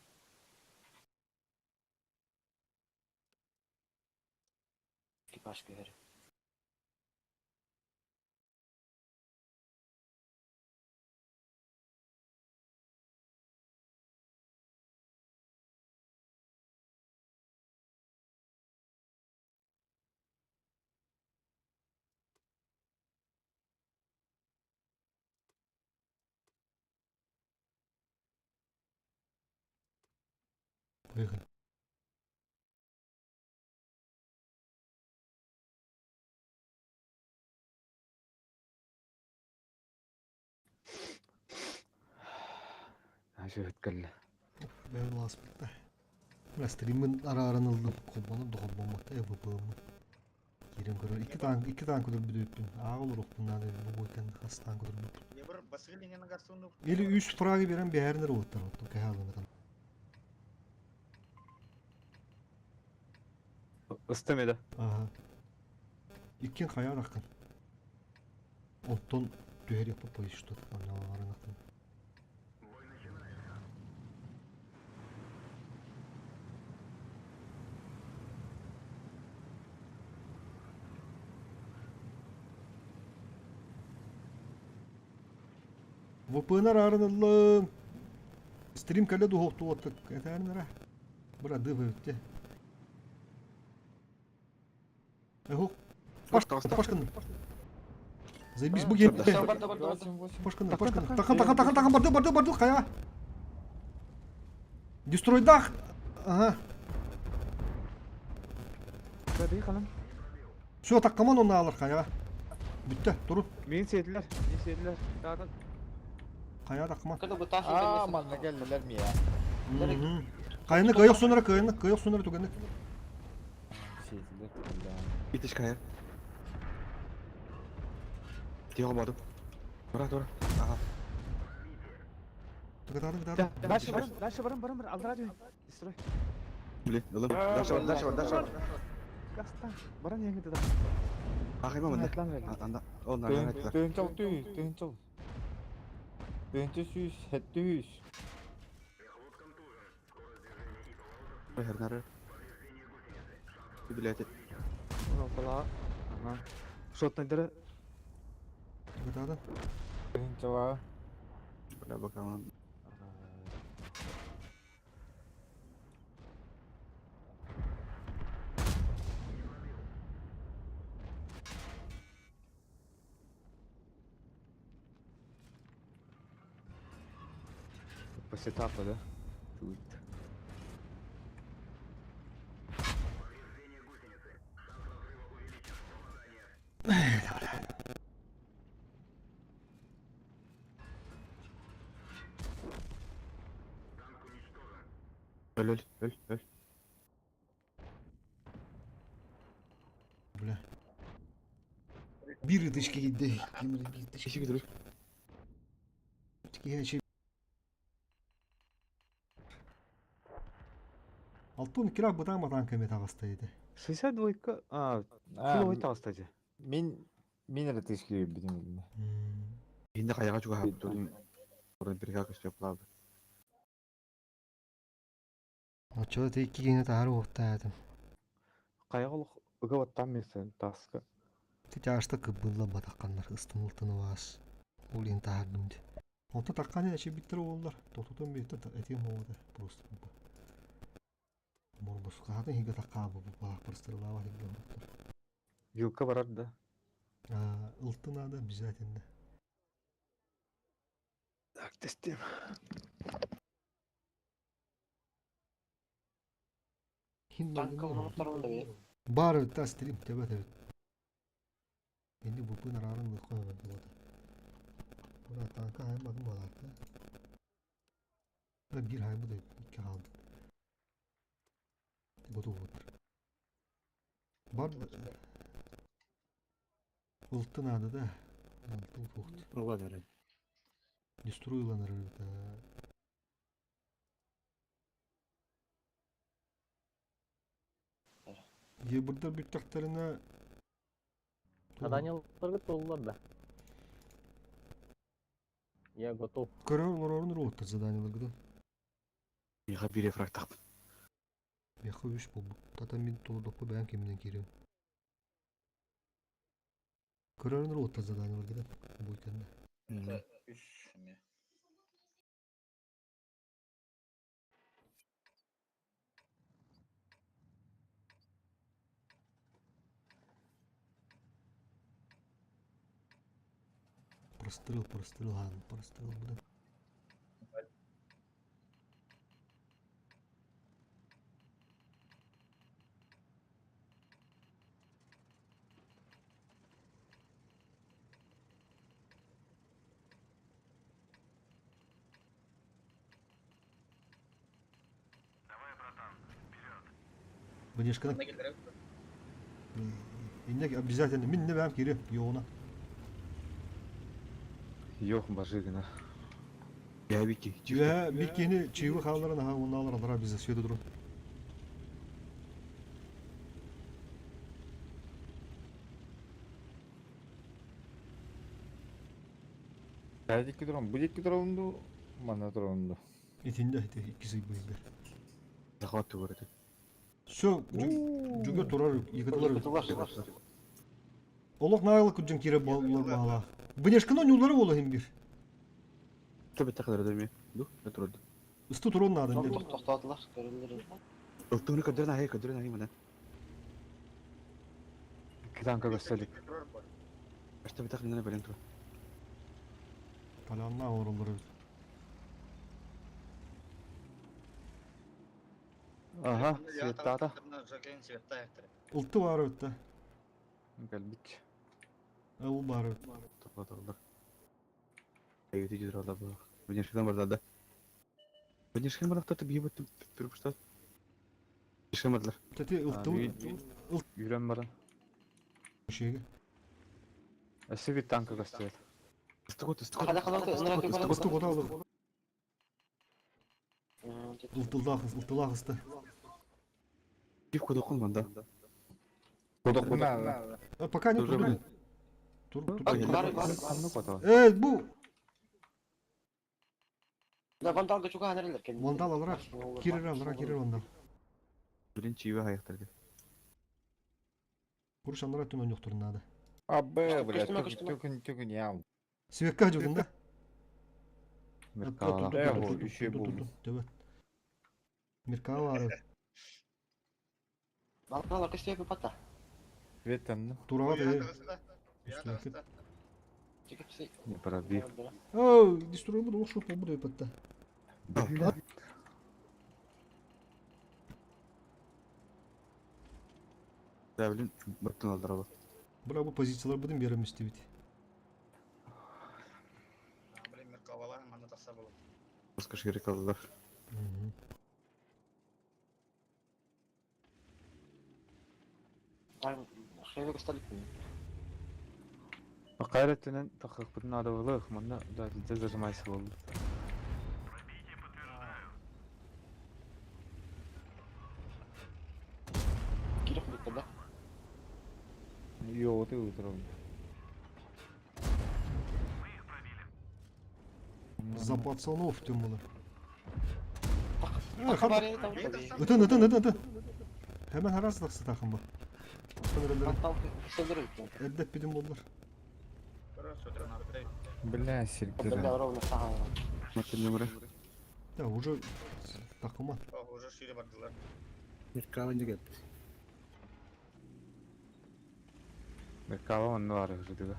Экипаж көһөр. Поехали. Ажыгыт кэллэ. Бэйбит лааспытта. Мына стриммин арааран ыллым. Холбонуп да холбомматта ЭВП-мын. Киирэн көрөр. Икки танк, икки танк өлөрбүт Ааҕыл урукпун наада бу буйтан хас танк өлөрбүт. Или үс фрагы берен бэһэринер уоттар отту кэһаалымытан. Ыстым эдэ. Ага. Иккин хайа ракын. Оттон түһэр яппа поисто. Аналарынатын. ВПН араарыныллым. Стрим кэлэ дуһуохтуоттук. Этээрин Быра дыбы өттө. Эхо. Пашка, пашка. Заебись, буги. Пашка, пашка. Тахан, тахан, тахан, тахан, барды, барды, барды, хая. Дестройдах. Ага. Все, так команд он алар хая. Бүтті, тұру. Мен седілер, мен седілер. Тағын. Хая тақма. Аа, манна келлилер мия. Кайны кайық сонара кайны кайық сонара түгенник. Сиэтилер. Итиш кая. Тиого баду. Тура тура. Ага. Тыгытадың, тыгытадың. Дальше барам, дальше барам, барам, барам. Алдыра жой. Строй. Блин, ылым. Дальше бар, дальше бар, дальше бар. Гаста. Барам яңы да. Ахайма мында. Анда. Ол нормально айтты. Тыынчал түй, тыынчал. Тыынча сүүс, хэтти сүүс. Хернары. Блядь. Бала. Ага. Шотнайдыры. Тыгытадың. Тыынчала. Бля, бакалан. По сетапу, да? Тут. Öl öl öl öl. Бля. Бир ытычка киирдэ. Ким эрэ биир ытычка. Иши кидер. Киһи Алтын кира бытаан батаан кэме таҕыста еді. 62 а, А, киловой таҕыста дьэ. Мин мин эрэ тысяча бүтүн билинэ. Инде каяга чугаһап турун. Уран бирге көстөп лабы. Оччо ти икки киһини таһар уохтаатым. Каяга олох ыга баттаан миэстэн тааска. Ти чаашта кыбылла батакканнар ыстын ылтын Ол иһин таһардым ди. Онто такканы эчибиттер уоллар. Тотутун бииртэ этиим оҕото просто Морбускаатын хигэ таккаабы баах прострелава хигэ оттор. Вилка барар да. Ылты надо обязательно. Так, тестим. Хин Танка онон да бе. Бар тас стрим тебе тебе. Енді бупын арарын лыққой болады. Бұна танка аймадым баларды. Bir hayımı da iki aldım. Готов отыр. Бар Ылтын ады да. Алтын фухт. Ола берет. Деструйланыр да. Ебырдар бүттәхтәренә Заданияларга толлар да. Я готов. Көрөр олорорун роутта заданияларгыда. Миха бир фраг тап. Меха үш болду. Тата мен толдоппу бән кеминен кирем. Көрөрүн роутта заданияларгыда. Бу икенде. Үс эме. Прострел, прострел, ладно, прострел буде. Внешкана Манна келдереп. Иннек обязательно мин не бәм кире йоғына. Yok бажыгына. Я бики. Ve bir kini çivi хааларын аха оны алар алар bize сөйді durun. Дикки туран, бу дикки туранду, манна туранду. Итинде ити ikisi быйды. Захват тугары. Все, жүгө турар, йыгытлар. Yıkıtılar. Олох нагылы күджен кире болар бала. Внешканы нюлары болы хим бир. Tabi takılır değil Ду, это Исты турон надо. Тоқтатылар. Көрүлөр. Ылтыгны көдөрөн ахай, көдөрөн ахай мана. Iki танка gösterdik. Турар бар. Башта бит такынына белен тур. Таланна ороллары. Ага, светтата. Жакен светта яктыр. Ылты бар өтті. Geldik. Ыл бар өт. Топа Айгы жүр алда бу. Внешкадан бар да. Внешкадан бар да бии бут түрпүштат. Внешкадан бардылар. Тәте ылты Yürен баран. шеге. Өссө bir танка gösterdi. Исты кот, исты кот. Хада хада ынырап Исты кота алды. Ылтылдах, ылтылах исты. Кип код окун манда. Кодок кодок. На, А пока не Тур, тур. Тур, тур. Бар бар. Анны кото. Э, бу Да вандалга чуга нерелер кен. Вандал алара. Кирер алара, кирер вандал. Билин чиби аяктарды. Куруш анлара түн ойноқтурун надо. А, Б, бля, Көстүмө, көстүмө. төкүн төкүн ял. Светка жудун да. Меркала. Үшө болду. Төбөт. Меркала бар. Балалар көстөйбү пата. Светтан. Турага да. Чекепси. Не пробив. О, дестрой буду ошо буду патта. Да, билин баттын алдыра бу. Бра бу позициялар будем беремиз дебит. Блин, Меркавала, манна тахса болот. Баска керек алдылар. Хәйбе көстәлек. Хайра өттүнэн таххыппытын наада буолуох, манна да везде зажимайся буолбут. Кирек битте да. Йоты утром. За пацанов тем было. Таххы Ытын, ытын, ытын, ытын. Hemen haras тахсы тахым бу. Эрдеп бидим боллар. Бля, сирдер. Матын нөмірі. Да, уже тахыма. Уже шире бардылар. Меркава не кеп. Меркава онну бар уже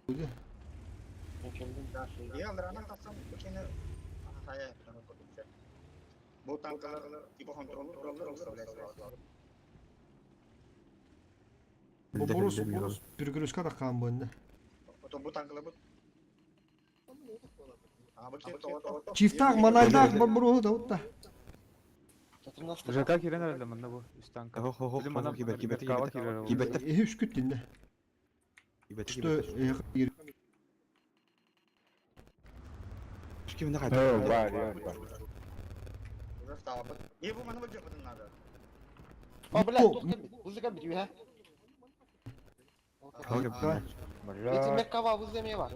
Уйди. Ялларынан тахсан бу кини хая Бу танкалар типа контроль контроль Бу борус перегрузка да каан бу Ото бу танкалар бу. А бу кини то Чифтак манайдак бар буру да утта. ЖК кирен эрэлэ манна бу үс танка. Хо хо хо Били манна кибет кибет Меркава кибет. кирер ол. Кибет. Эһи үс күт динне. Кибет Что кибет. Ким на О, бар, я бар. Уже стало. И бу маны бу надо. О, блядь, тух кем бит. Узы кем бит, юха. Бля. Меркава узы еме бар.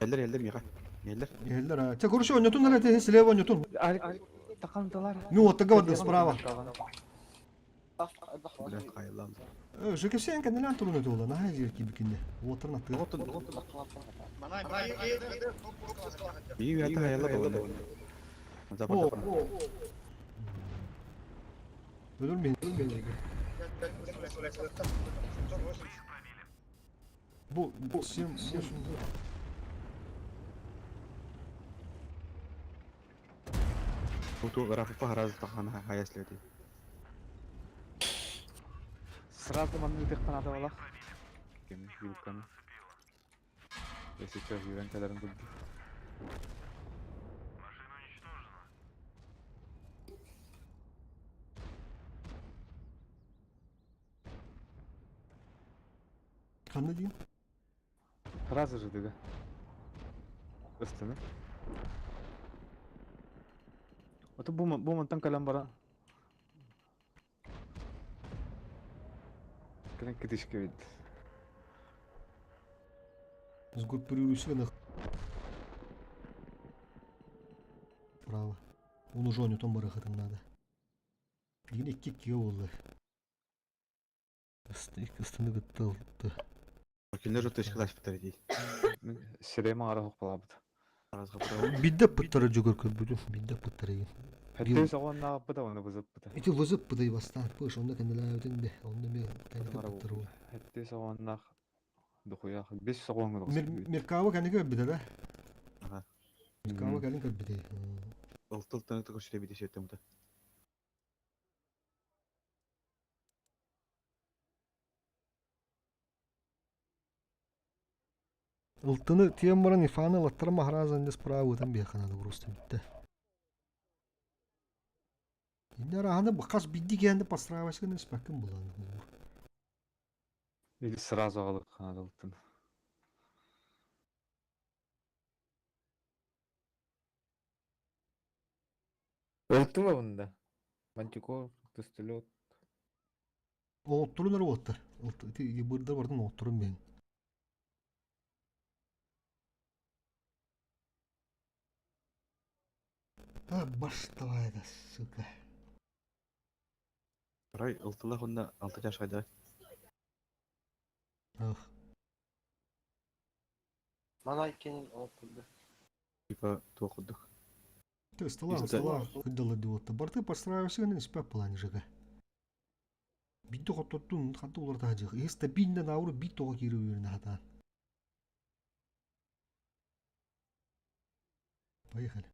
Эллер эллер миха. Эллер. Эллер. Те короче, ойнотун эле те слева ойнотун. Таханталар. Ну вот тага справа. Бля, кайлан. ЖКС кенелен турун өтө ола. Нахай жер кибикинде. Отырын аттыга. Манай Би ята хайла болду. О. Өлөр мен. Бу 7 8 Ту график пахараз тахана хаяследи. Сразу манны тыктан ада алах. Кем вилканы. Если что, юрен кадарын булду. Кандай дейм? Сразу же дыга. Өстүнө. Ото бу бу мантан калам бара. Кенен китишке бит. Сгруппируйся Право. Он уже ойнотон барахатын надо. Деген икки киге болду. Ыстыны гытталды. Кинер жот ишкалаш битер ди. Сирема ара хокпалабыт. Бидде пыттары жүгөр көрбүдүм. Бидде пыттары еген. Хэтте согон нагаппыта оны бузуппыта. Ити вызып пыдай бастан. Пыш, онда кенделәбитин Онда мен кенде пыттары ол. Хэтте согон наг духуя бес согон Меркава кенде көрбүдө да. Ага. Меркава кенде көрбүдө. Ылтыл таны тыгы бити шеттем да. Ылтыны тием баран ифаны латтар махаразан дес справа там беханады просто битте. Инде араханы бакас бидди кенде подстраивайся гына спакын буланы. Или сразу алып канадылтын. Ылтыла бunda. Мантикор, тестелет. Оттурун оттар. Ылты бырдар бардын оттурун мен. А, баш давай да, сука. Рай ылтыла хонда алты жаш кайда. Ах. Манай кенен олып Типа туокудук. Ты стола, стола, кыдала диотта. Барты подстраивайся гына спак плане жыга. Бидди хоттоттун хатты улар тажык. Э стабильно науру бит тога кири үйрүнө хатан. Поехали.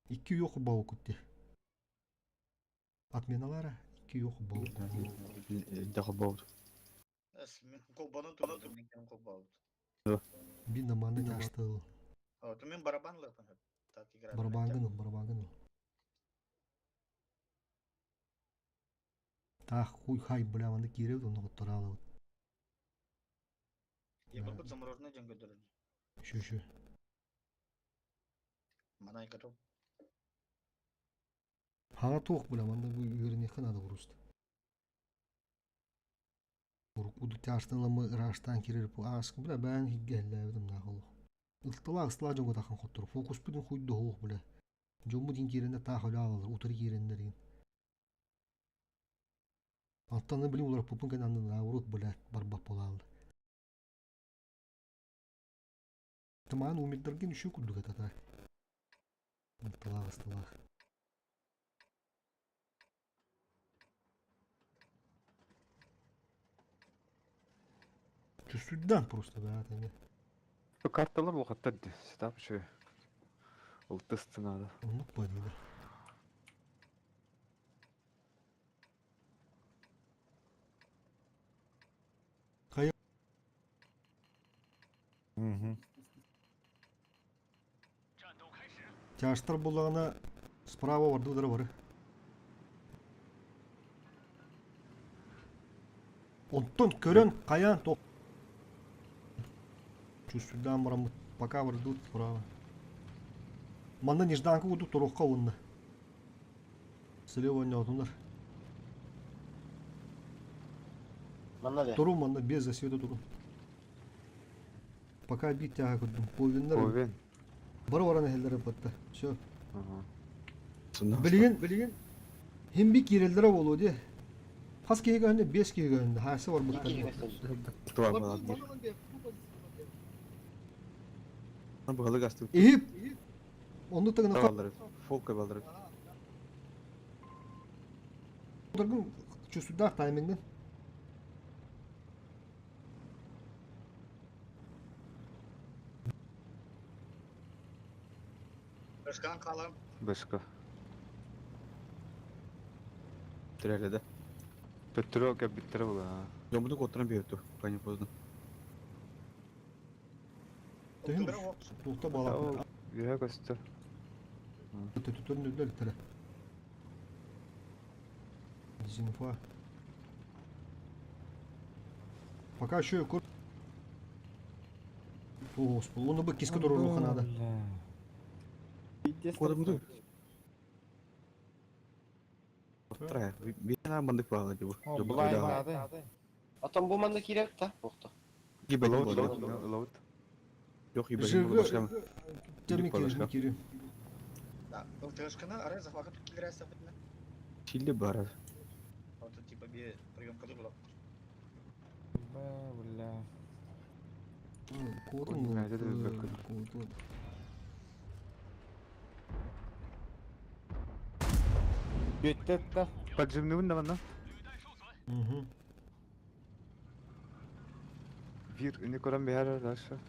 Икки yok бау күтте. Отменалара икки yok бау. Дахы болду. Колбону турдум, мен кем колбаут. Бин наманны тяжтыл. Вот, мен барабан лапан. Так играть. Барабангын ыл, барабангын ыл. Таах хуй хай бля манна киирэбит онно хотторо Я был замороженный деньги дөрөр. Еще еще. Манай готов. Хаҥа туох бля манна бу үөрэниэххэ наада просто. Урукку тяжтан ыламмы ыраастаан киирэр ааска бля бэйэн иһиргэ иһиллээбитим наах олох. Ылтылаах ыстылаах дьоҥҥо таххан хотторо. Фокуспутун хуй да бля. Дьоммут иин киирэннэр таах өлө аалалар, утары киирэннэр иин. Алтан билим уларыппыппын кэнэ аннын урут бля барбат буолааллар. Тымаан умирдаргын үшүү курдук этэ так. Ылтылаах ыстылаах. Чувствуйдан просто да это Карталар улахаттар дии. Сетап үчүгэй. Ылтысты надо. Оннук бадыыда. Хайа Мгм. Тяжтар буллаҕына справа бардылар бары. Онтон көрөн хайаан туох чувствуйдаан бараммыт пока бардыбыт справа. Манна нежданка курдук туруохха уонна. Слева оонньоотунар. Манна да. Турун манна без засвета турун. Пока биир тяга көрдүм. Ковиннар Ковен. бары баран эһэллэр батта. Все. Ага. Билигин билигин хим би киирэллэрэ буолуо дии. Хас киһи көһүннэ? Биэс киһи көһүннэ. Хаайса барбыттар. Туа балар. Быһылык астык. Иһип оннук тагына Балар. Фолка балар. Даргын чувствуйдаах таймингын. Başkan kalan Башка. Тиреле да. Төттөрө кэбиттэрэ була. Жомуну коттуран берді. Пока поздно. Төһүн туохта балаах. Үһэ көстөр. Төтөтөрүн өллөр Дезинфа. Пока еще кур. О, Господи, оны бы киска туру надо. Кодымды. Оттара. Бина мандык багла деп. Былай надо. Атам бу манна киирэр та бохто. Лоут, лоут, лоут. Yok ибагин Жы кири. Да, ылтыгышкына ары захваты килерәсе битне. Чилли бар. Вот типа би приемка була. Бля, бля. Кодын. Кодын. Бүттетті. Поджимныбын да манна. Угу. Вир, не көрөн бэһэр дальше.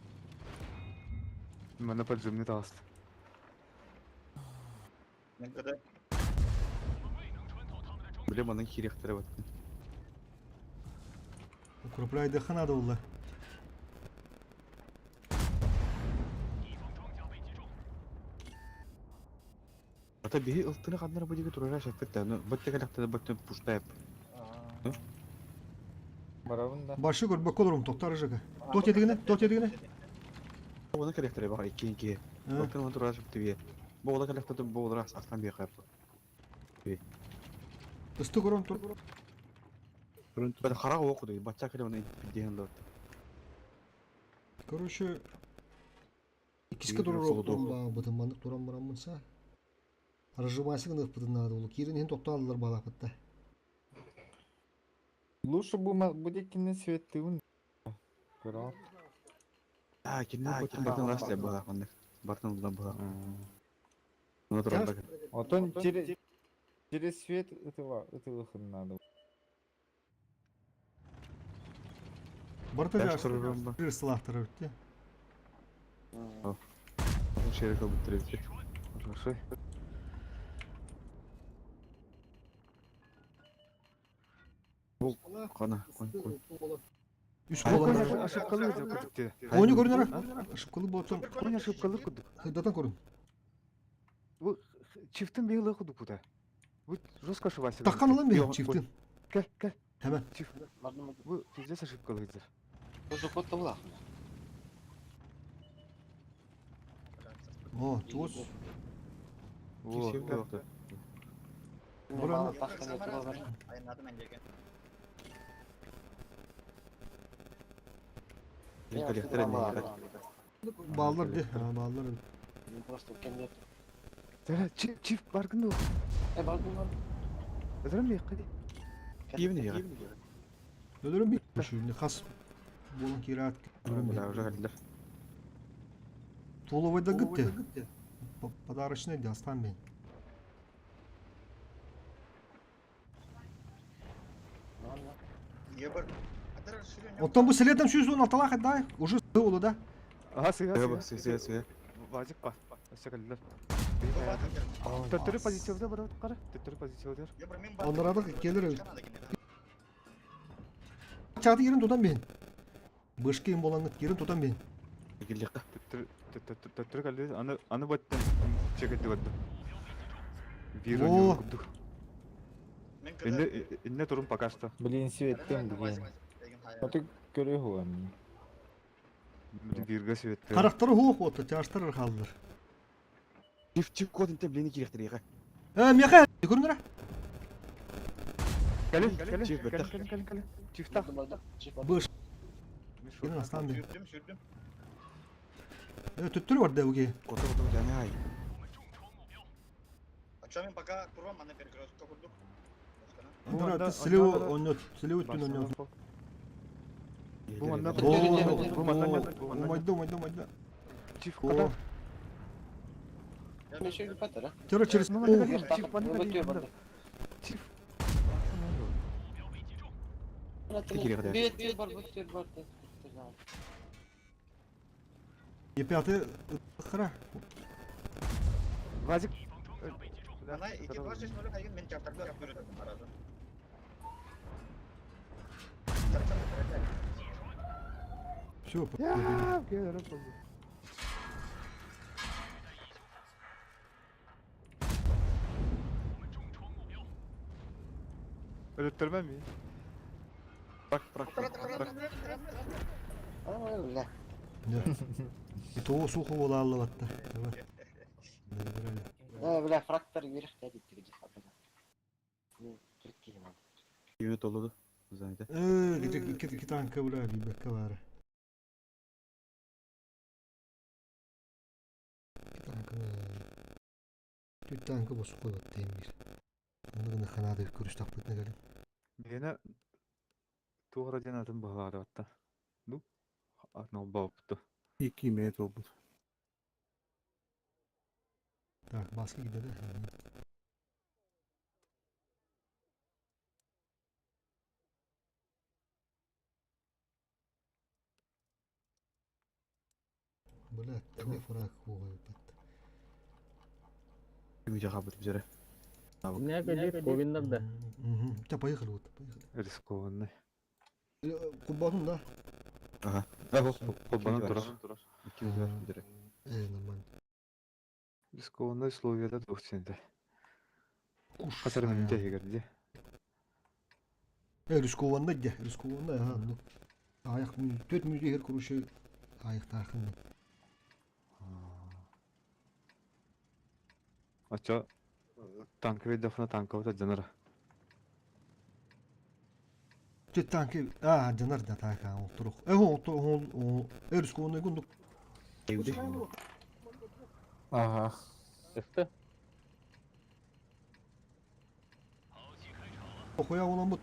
Манна поджимны тағысты. Мен көдө Билем анын кирехтере бат. Укрепляй надо было. Ата биһи ылтыны ханнара бу диги турара шәппет ну баттэ кэлэхтэ баттэ пуштайп. Барабын да. Башы көр бөкөлөрүм токтар жыгы. Тот едигине, тот едигине. Оны кэлэхтере бар икки ики. Ылтыны турара шәппет бие. Бу ола кэлэхтэ бу ола астан бие кайп. Ысты көрөм тур. Бат хара окуду батча кэлэ оны биден лот. Короче, иккиске турар бытын мандык туран бараммынса. Разжимайсы гына бытын надо булу. Кирин хин токталдылар балапытта. Лучше бу бу светтыын. Көрө. А кинне баттын баттын рас бала мандык. Баттын улан бала. Оны турар. Отон через через свет этого этого надо. Барта Бәш жаш. турарым ба. Bir сылахтар өтте. Шерик алып битирет. Хорошо. Бул кана кой кой. Үс буоланнар. Ошибкалыы курдук дии. Оонньуу көрүнэрэ. Ошибкалыы буолсан. Коня ошибкалыы курдук. Хыдатан көрүн. Бу чифтин быйылы курдук бута. Бу жестко ошибайся. Таккан ылан бир чифтин. Кел, кел. Hemen. Чиф. Бу пиздец ошибкалыйдыр. О, чугас. О, Бураны Баллар де, баллар. Чиф, чиф баргын ду. Ödürüm bir hadi. Өлөрүм бит. Шүнне хас болон кираат. Толовойда гытты. Подарочный де астан мен. Оттон бу селетом 116 да, уже было да. Ага, сыга, сыга. Сыга, Вазик па. Өссө Төттөрү позициялда бар кара. Төттөрү позициялда. Онларада келер. Чаты ерин тутан бен. Бышкы им болаңыт ерин тутан бен. Төттөрү төттөрү калды. Аны аны баттан чекетти батты. Виру О! курдук. Инне инне турун пока что. Блин, светтем блин. Оты көрө хуам. Вирга светте. Характары хуох отты, чаштар халдыр. Э, меха, көрүнөр. Калин, калин, калин, калин, калин, калин. Чифта. Быш. Ерин астан бен. Э, төттөрү бар да уге. Андра, слева онёт, слева түн онёт. Бу манна О, бу манна бу манна. Майда, майда, майда. Чиф О. ката. Тера через Ну, пол. Чиф манна. Чиф. Е5 хара. Вазик. Все, Я, келер болду. Өлөттөрмө ми? Бак, бак, бак. И то сухо була аллабатта. Э, где ки танка була бибекка бар. Ки танка. Түт танка босу койбот дейм бир. Аны гына ханады көрүш таппыт негелим. Мени тугра ден атын баглады атта. Ну, атын баптı. 2 метр oldu. Так, баскы киде да. Бля, ту фраг хуй Ковиндар да. Угу. Да, поехали вот, поехали. Рискованный. Кубанун, да? Кобанын турар. Э, нормально. Рискованный условияда двух центе. Куш. Касар минте егерди. Э, рискованно, де, рискованно, ага, ну. Аяқ, төрт мүнөт егер короче, аяқ тақын. Ача танк ведафна танк да жанара. Төрт танки, а, жанар да так, а, олтурук. Э, ол, ол, ол, э, рискованно, гундук. Ага. Өстө. Охуя оламыт.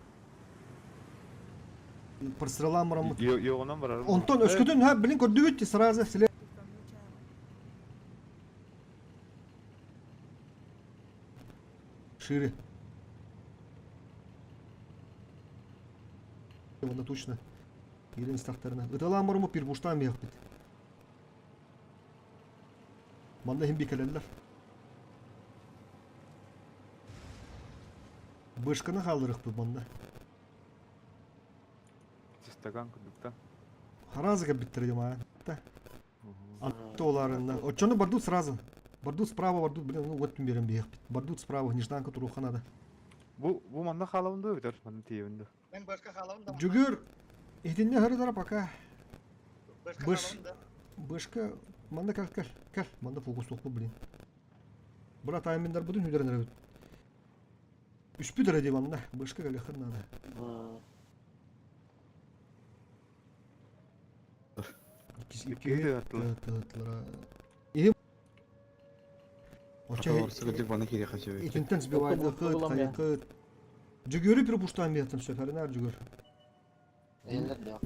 Пырсыралан марамыт. Йогонан барар. Онтон өскөтүн ха билин көрдүбүт сразу силе Шире. Онда точно. Ирин стахтарына. Ыталан барымы пир буштан бияк бит. Манда хим бикелелер. Бышканы халдырык бу манда. Стакан курдук Сразу кэлбиттэр дьомаа. Аттоларына. Оччону бардут сразу. Бардут справа, бардут, блин, ну вот берем биэхпит. Бардут справа, нежданка туруха надо. Бу бу манна хаалабын дуо бүтэр, манна тиийэбин дуо? Мен башка хаалабын да. Жүгүр, итинне хырыдара пока. Башка Быш. хаалабын да. Бышка, манна кэл, кэл, кэл. Манна фокус туохпу, блин. Брат, айминдар будун хүдерен эребит. Үспүт эрэ дии манна. Бышка кэлиэххин надо. Икки Тыаттылара. Иһим. Оча Сыгылдык бана кире хачы. Итинтен сбивайды кыт, хайкыт. Жүгөрү припуштан беттим сөперинер жүгөр. Эллер да.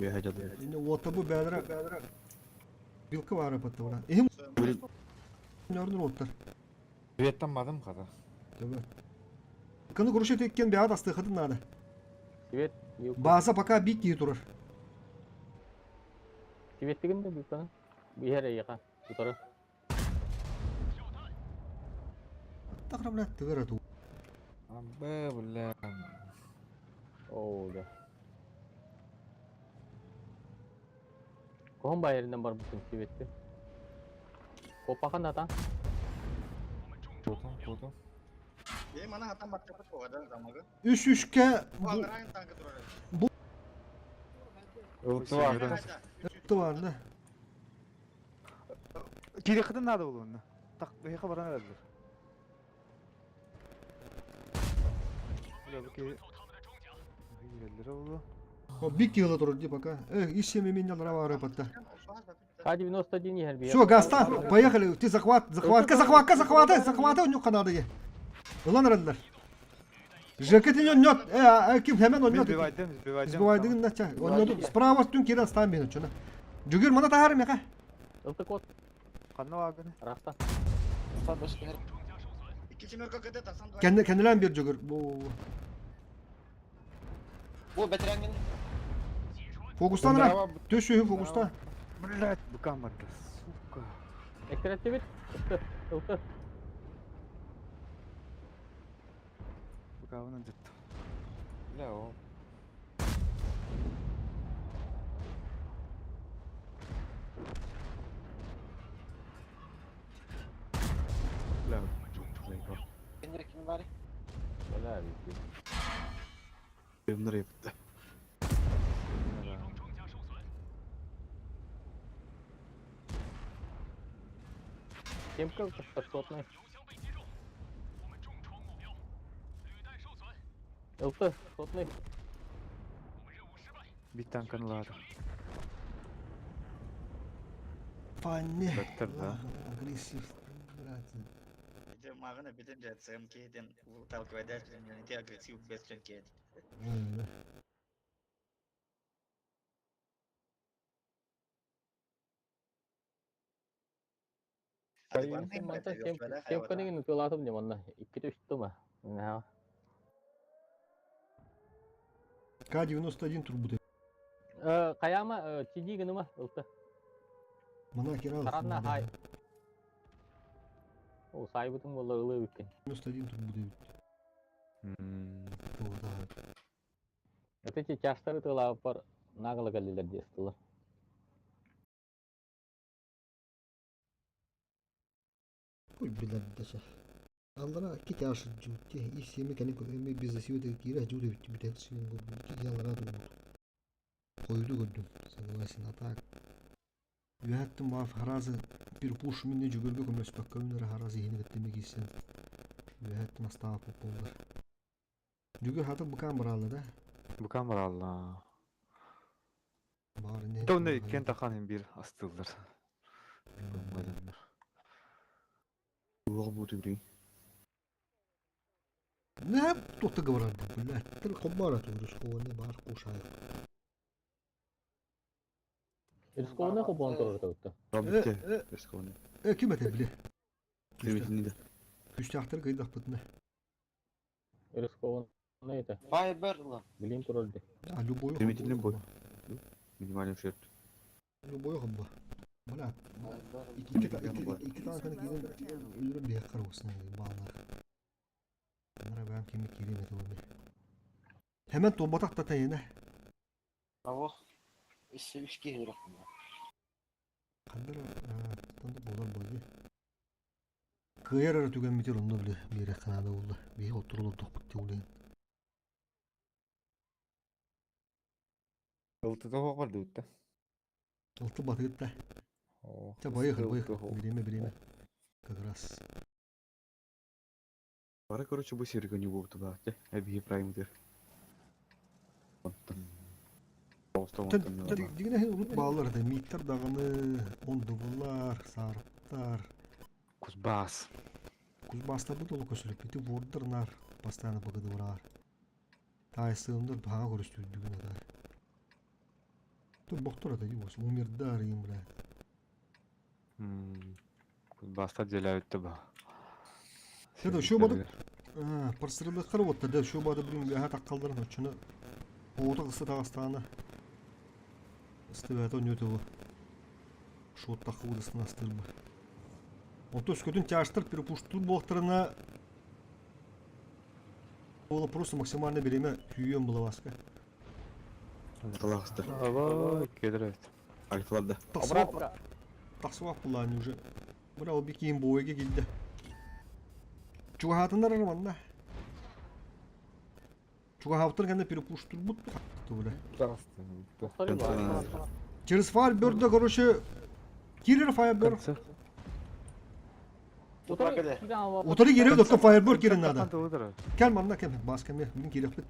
Инде ота бу бәдре Билка бар апатта була. Ихим нөрнөр оттар. Светтан хата. Төбө. Кыны курушет etкен бәд асты хытын надо. Свет. База пока бик кии турар. Светтигин да билканы. Биһэр эйиха. Утары. Тахра блядь, тыгыра ту. Абы, бля. Оо, да. Коһон байеринен барбытын сибетти. Копахан ата. Кутун, кутун. Е, мана хатан баттырбыт буга замагы. Үш үшке Бу бу алырайын танкы турар. Ылтылар. бар да. Кире хытын надо булуну. Так, бэйха баран эрэллэр. Бля, бу киһи киирэллэрэ буолуо. О, бик киһи турар ди пока. Эх, ищем меня лрава рапатта. К-91 иһэр бия. Все, гаста, поехали. Ты захват, захватка, захватка, захватай, захватай, у него надо е. Улан раллар. Жекет не нет, ким hemen Мен oynadı. сбивайдым, сбивайдым. Сбивайдың нача. Oynadı. Справа түн кирен стан бені чуна. Жүгір мана тахар меха. Ылты кот. Ханна вагыны. Раста. Usta başka her Икки семерка КД тасан два. Kendi kendilen bir жүгір. Bu Бу бетеренген. фокустан ра. Төшү фокуста. Блять, бу камерда, сука. Эктереттибит. Ылты. Ылты. Бу камераны жытты. Бля, о. Бля. Кенде ким бар? Бля, бит. Бемнер yaptı. Кемка шотный. Ылты, шотный. Бит танканылары. Панне. Беттер да. Агрессив. Брат. Ити магына битен же ЦМК ден выталкивай дальше, ити агрессив бесчен кет. Кемканы тылатым не манна. Икки түштү ма. Наа. К-91 турбуты. Каяма тиди гыныма ылты. Мана кирал. Таранна хай. О, сайбытын болла ылы биткен. 91 турбуты. Это те чаштары тылап бар нагло калилер дестылар. Ой, блядь, даже. Аллара кити ашы жутте, и всеми кәне көме бизнес өте кире жуты бит бит син гу кити аллара ту. Койду көрдүм. Согласен, а так. Үһәттим маф харазы бир пуш минне жүгөргө көмөспөк көмнөр харазы хини гыттеме кийсен. Үһәттим астаа болдур. Жүгөр хаты букан баралы да. Бу камера алла. Бар не. Тонne кен тахан бир астылдар. Уға бу түгри. Не тут говорят, блядь, ты хобара тут рискованы бар кушай. Рискованный хобон турар табытты. Рабитте. Рискованный. Ким это, бля? Примитивный да. Күстәхтер кыйдак бытны. Рискованный это. Вайбер ла. Билим турар ди. А любой. Примитивный бой. Минимальный ущерб. Любой хобба. Бля, Вайбер. икки икки танканы кийген өлөрөм бия карабысың бална. Нара бәм кими кийген это бу. Hemen томбатак та тайына. Аво. Өссө үс киһи өлөрөхпүн. Хандар танда буолар буолуо. Кыайар эрэ түгэммитигэр онно били биэриэххэ наада буолла. Биһиги оттору олордохпут диэн. Ылтыта хоҕор дуута. Алты батыытта. Чэ, поехали, поехали. Время, время. Как раз. Бары, короче, бу сиргэ не буолбута баар дьэ. Эбиһи праймдыр. Онтон. Дигинэ урут бааллар да мииттэр даҕаны ондубулар, саарыптар. Кузбаас. Кузбаастарбыт олох көсүлүппүтү буордар наар постоянно быгыдыбыраар. Таайсыымдар хаҥа көрүстүүрдүгүн атаар. Бохтор ата дии умердар им бля. Кузбаастар дьэлээбиттэ ба. Это что бады? Парсырылыктар вот да что бады блин яха таккалдарын оччуну оото кысса тагастаана ыстыбата онньотугу шоттахы удысын астырба. Онто өскөтүн тяжтар перепуштур буолтарына Ол просто максимально бириэмэ түүйүөн булабаска. Талаахста. Ава, кедр Альфаларда. Тахсыбап. Тахсыбап булааны уже. Бына ол бикиин буойга килде. Чугаһаатыннар манна. Чугаһаабыттар кэннэ перепуштурбут тугула. Через Firebird короче кирер Firebird. Утары кириэ доктор Firebird кирин надо. Кел манна кем, бас кеме, мин кириэхпит.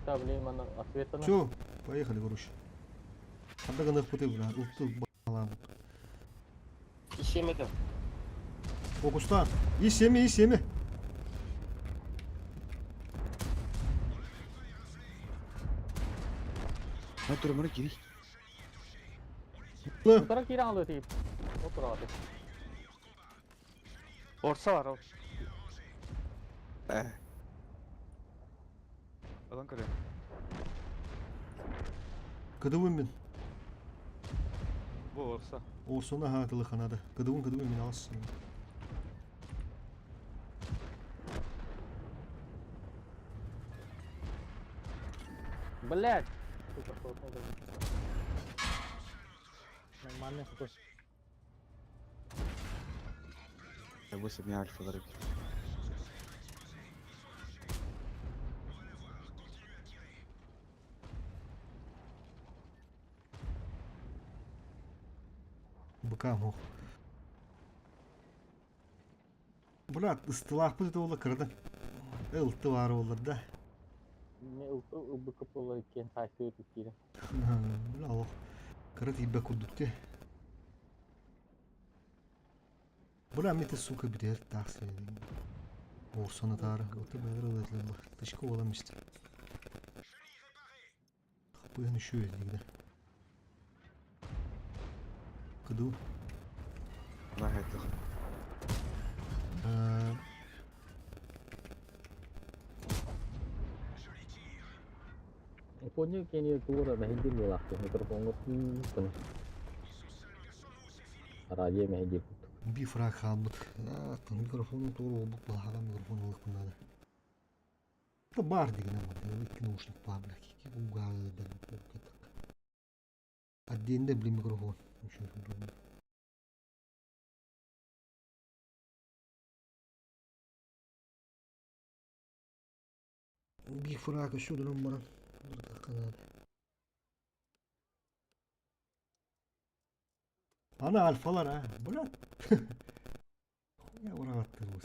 Да, блин, манна ответана. Все, поехали, короче. Ханна гыныахпытый, бля, упту балаабыт. Исем это. Фокустан. И семи, и семи. Ha турамара кири. Утары киирэн алыы тиип. Отурааты. Орса бар ол. Э. Алан көрө. Кыдыбын мин. Бу орса. Орсона хаатылы ханада. Кыдыбын кыдыбын мин алас. Блять! Сука, Нормально такой. Бу сэмэ альфалар. Быка мох. Брат, ыстылаахпыт это буолла кырадан. Ылты баар буоллар да. Ылбыкка буолла иккиэн таайсыы киирэн. Бля, олох кыра тиийбэт курдук дии. Бля, мите сука бүтэр таах Орсон атаары, ота бэйэлэр ылытлар тышка буолан истэ. Хапыһын үшүө дигдэ. Кыду. Наһайтах. Япония кени туора мэһийдир буолаахтар микрофоҥҥа кына. Радио мэһийдир курдук. Би фраг хаалбыт. Микрофону туора уолбут балаһаҕа микрофон ылыахпын наада. Да баар дигинэ вот икки наушник баар бля кики угаада Отдельно блин микрофон. Очень удобно. Биир фраг өссө дуран баран дурдахха наада. Аны альфалар а, брат. Я ураҕаттыр бу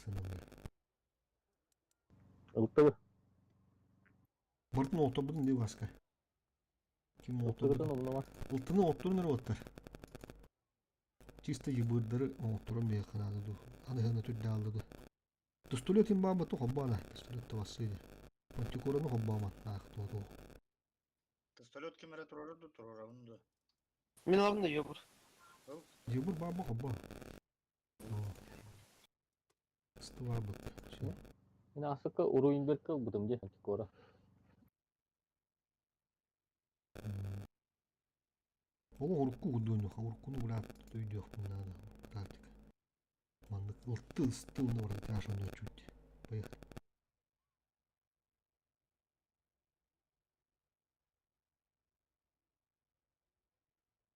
Ылтыбы. Бартын оторбутун дии Васка. Ким Ылтыбытын оторбутун? умнума. Ылтыны отторун эрэ оттар. Чисто ебырдары оҥотторон биһиэхэ наада дуу. Аныһыны түрдэалла дуу. Пистолет имбаабыты холбоон пистолет табассыы Мантикораны холбоомат наах туоту. Пистолет ким эрэ турара дуу, туруорабын дуу? Мин ылабын да ёбур. Ебыр баабы холбоо. Ыстыбаабыт. Мин асыкка уруйунберка ылбытым дии антикора. Олох урукку курдук уруккуну булаат өйдүөхпүн наада тактика. Маннык ылты ысты уна баран ташан чуть. Поехали.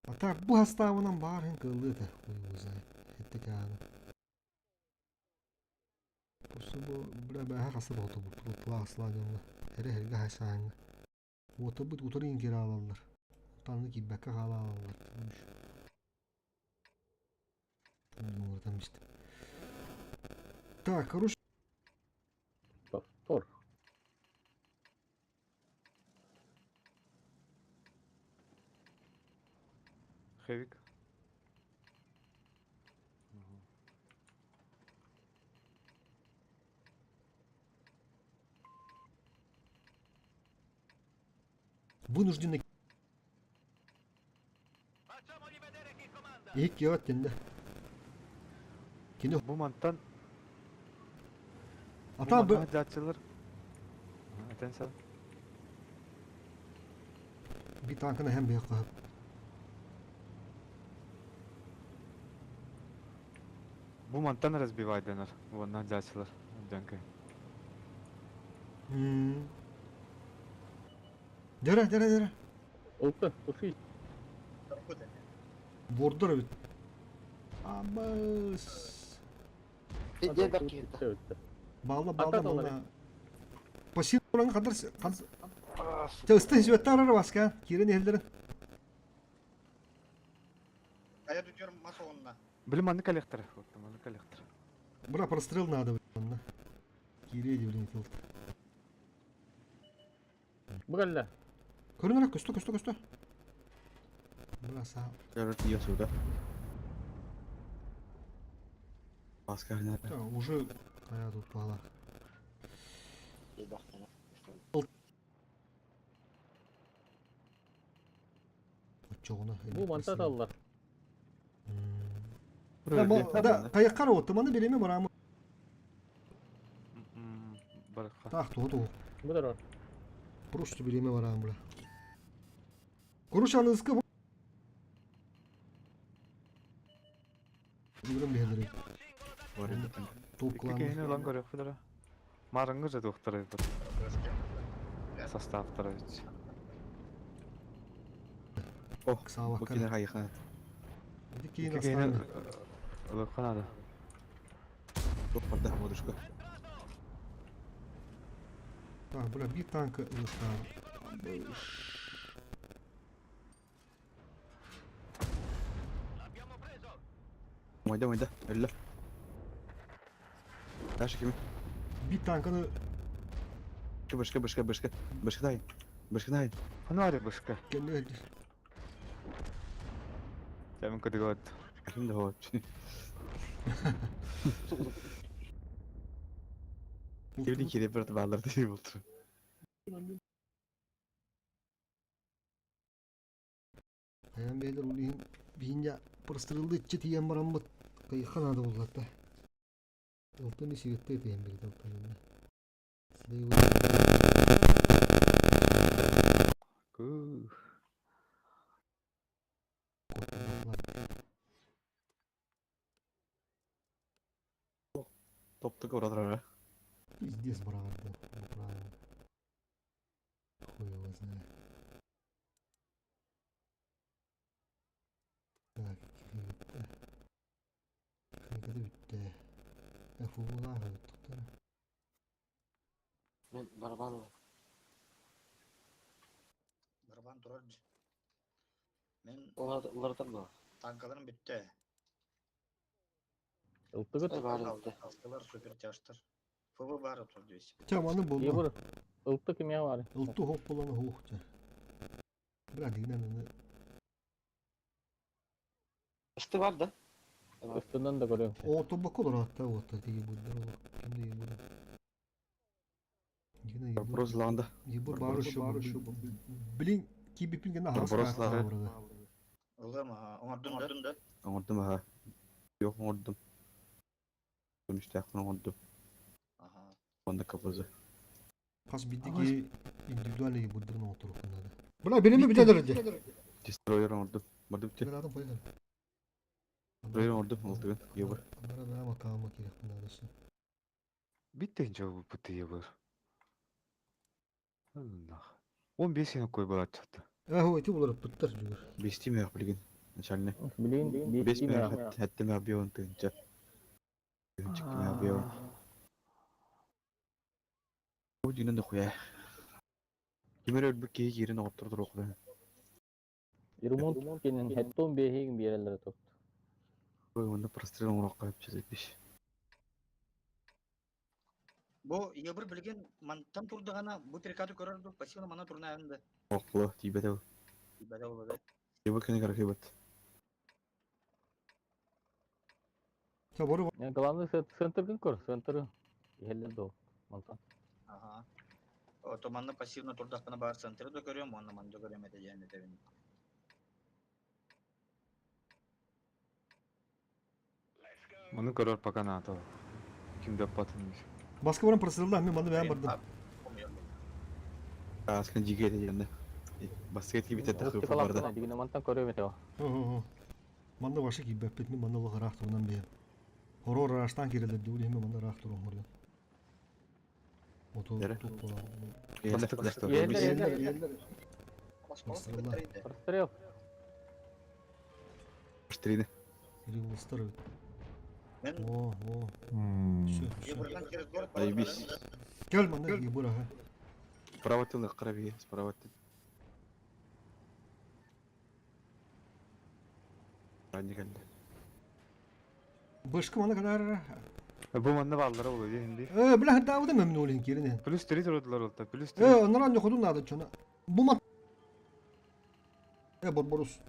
А так бу хастаабынан баар иһин кыаллыа этэ, хуй его знает. Эттэ кааны. Просто бу бля бээһэ хаса боҕото бу аслаан дьоҥҥо эрэ эргэ хайсааҥҥа. Уотабыт утары иҥкире аалаллар. Танны киирбэккэ хаалаалаллар. Так, короче. Повтор. Хэвик. Вынуждены Иһик киэҕэ тиннэ. Кини Бу мантан Ата бу дьааччылар этэн сал. Би танканы һәм бэйэ кыһып. Бу мантан разбивайданар уонна дьааччылар дьаҥкы. Дьэрэ, дьэрэ, дьэрэ. Ылты, туши. Бордор эбит. Абыс. Балла, балла, манна. Пассив болан кадыр Тысты хизметтер ара баска. Кирен иһэллэрин. Хайа дүтүөр мас оҕунна. Били маннык кэлиэхтэрэ. Маннык кэлиэхтэрэ. Бра прострел надо манна. Киирээ диэбилин тылт. Бу кэллэ. Көрүн эрэ көстө көстө көстө. Бра саа. Көрөр тиийэ суда. Баска Да, уже кая тут пала. Оччоҕуна Бу манта таллар. Да, кайыккар отты, маны билеме барамы. Барыкка. Так, тугу тугу. Бу дорор. Просто билеме барамы бля. Короче, аныска бу. Бүгүн биһэлери. Топ Икки киһини ылан көрүөхпүт эрэ. Марыҥҥы же туохтара эбит. Составтара ведь. Ох, бу кини хайыха. Ити киин Ылыахха наада. Туох барда модушка. Так, бля, биир танка ылыахтаах. Майда, майда, өллө. Дальше кими? Биир танканы Башка, башка, башка. Башка дай. Башка дай. Фонарик башка. Кэннэ Кэмин кытыгыт. Ким да вот. Кимди кире бір балар дейм болду. Хайан бэйэлэр ол иһин биһинньэ простреллы иччи тиийэн бараммыт кыйыхха наада буоллар да. Ылтын сигэттэ тиийэн бэрит ылтын Топтук уратара. Пиздец быраҕарды бу правильно. Хуй его знает. Так, бүттэ. Кыыката бүттэ. ФУ-лаах эбит Мен барабан ылам. Барабан турар дии. Мен Уларытар дуо? танкаларым бүттэ. Ылтыгыт. Баар ылты. Алтылар супертяжтар. ФВ баар отур 200. Чэ, маны булла. Егор, ылты кимиэ баар? Ылты хоп буланы хух чэ. Бля, дигинен аны Ысты бар да? Ыстынан да көрүөм. О, тобакка олор атта уотта тиги буддар ол. Ким да ебур. Дигинен ебур. Вопрос ланда. Ебур баар еще. Блин, кибипин гена хас Вопрос ланда. Ылым, оҥордун да? Оҥордум аха. Yok оҥордум. Көмүстээхпин оҥордум. Аха. Онда КПЗ. Хас биддики индивидуальный ебурдарын оҥоторуохпун наада. Бля, билими билэлэр дьэ. Дестройер оҥордум. Бардым ти. Билатын поехали. Дестройер оҥордум алтыгын. Ебур. Анара бэйэм аккаунтка киириэхпин наада өссө. Биттен жол бутты ебыр. Аллах. 15 сен кой болады чықты. Ээ, ити булар ыппыттар жүгүр. Бестим yok билигин. Начальный. Билигин Бес биирдии мэ мэ. хэттэ мэ объем тыынча. Тыынча мэ объем. Бу дьиҥэ дохуя. Ким эрэ өлбүт киһи киирэн оҕоттор туруохтара. Ремонт кэннин хэттон биэһигин биэрэллэрэ тут. Ой, онно прострел оҥоруохха сөп Бу ебыр билигин мантан турдаҕына бу перекаты көрөр ду пассивно мана турнаайын да. Окло тиийбэтэ ол. Тиийбэтэ ол да. Ебыр кини карахыбат. Собору Главный центргын көр, центры. Иһэллэр доо. Мантан. Ага. Ото манна пассивно турдахпына баар центры да көрүөм, уонна манна да көрүөм этэ диэн этэбин. Маны көрөр пока НАТО. Ким да патын. Баска баран прострелла, мен манна бэйэм бардым. Аскын жиге дегенде. Баска тиибит этэ хыпа барда. Дигине мантан көрүөм этэ. Манна башы киирбэппит, мен манна олох ыраах турунан бэйэм. Хорор ыраастаан киирэллэр дуу, иһимэ манна ыраах турун мурдун. Оту туп Прострел. Прострелы. Рилстер. О, о. Все, все. Заебись. Кел манна ебыр аха. Справа тыл крови, справа тыл. Ранний кэллэ. Бышка мана калар. Бу манна бааллара буолуо дии инди. Э, бля, даавыда мемнуулин киирин. Плюс 3 турдулар олта, плюс 3. Э, оннорон ньохудун наада чона. Бу мат Э, борборус.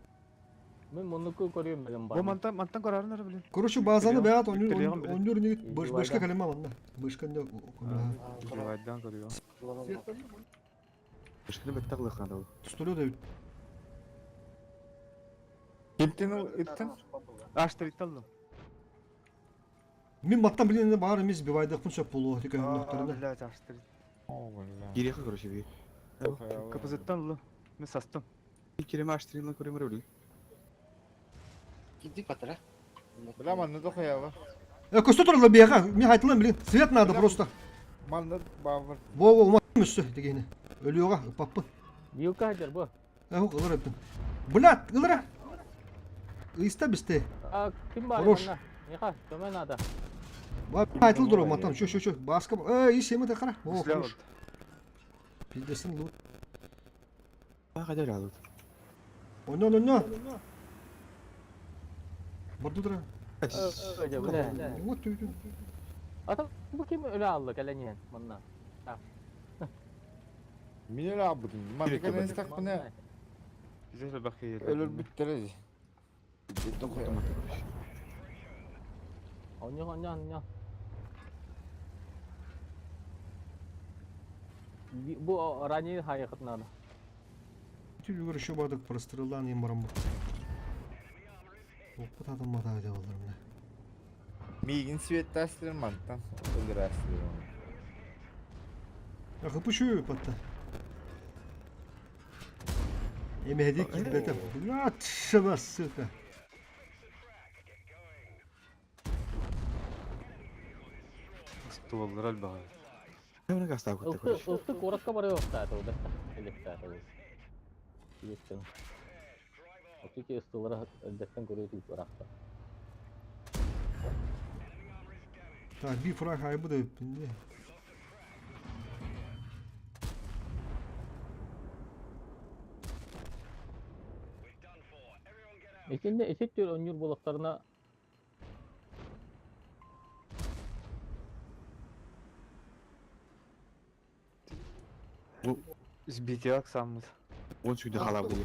Мен муннуку көрүөм билим бар. Бу мантан мантан көрөрүн эрэ билин. Короче, базаны бэйэт Үттериэҕин билин. оннур нигит бышка кэлимэ манна. Бышка не Дивайдан көрүө. Бышканы бэтте кылыххана даа. Тустулу да Кимтин ыттын? Аш тритталлым. Мин маттан билин баар эмиз бивайдахпын сөп буолуо тик өһөннөхтөрүнэ. Блядь, аш три. О, бля. Кириэхэ короче бии. КПЗ-тан ыллым. Мен састым. Кириме аш тринлан көрөмөр билин. Кидик батыра. Бля, манна да хуява. Э, көстө туралла биэха, мен айтылам билин. Свет надо просто. Манна баавар. Во, во, ума өссө дегени. Өлүөҕэ, ыппаппын. Вилка хадер бу. Э, ылыр эппин. Блядь, ылыра. Ыйста бисте. А ким бар Хорош. манна? Миха, көмө надо. Ба, айтыл тура маттан. Шо, шо, шо. Баска. Э, ис эми тахара. О, хорош. Пиздесин лут. А кадер алып. Онно, онно. Барду тура. Бля. Вот ты. Ата бу ким өлө алды кэлэн манна. Мин эле абытым. Манна кэлэн истэхпинэ Бизе бакы. өлөр бүттерэ. Онньо онньо онньо. Бу ранее хайыкыт надо. Түлүгөр еще бардык простреллан ем барам. Оппут адам мата өтө болар мына. Миигин светтээстилер мантан. Өлөрөөстүлэр оны. Хыпышы патта. Эми хедик килбете. Блядь, шаба, сука. Стволлар албаҕа. Кемне гастаа көттө Ылты короче. ылты коротко барып оттааты ол бэттэ. Электааты ол. Иеттен. Отуки ыстылара элбэттен көрүү тип барахта. Так, би фраг айбы да өппүн. Итинде эсет төр онньур болоктарына Сбитиак саммыт. Он сүйдө халап дии.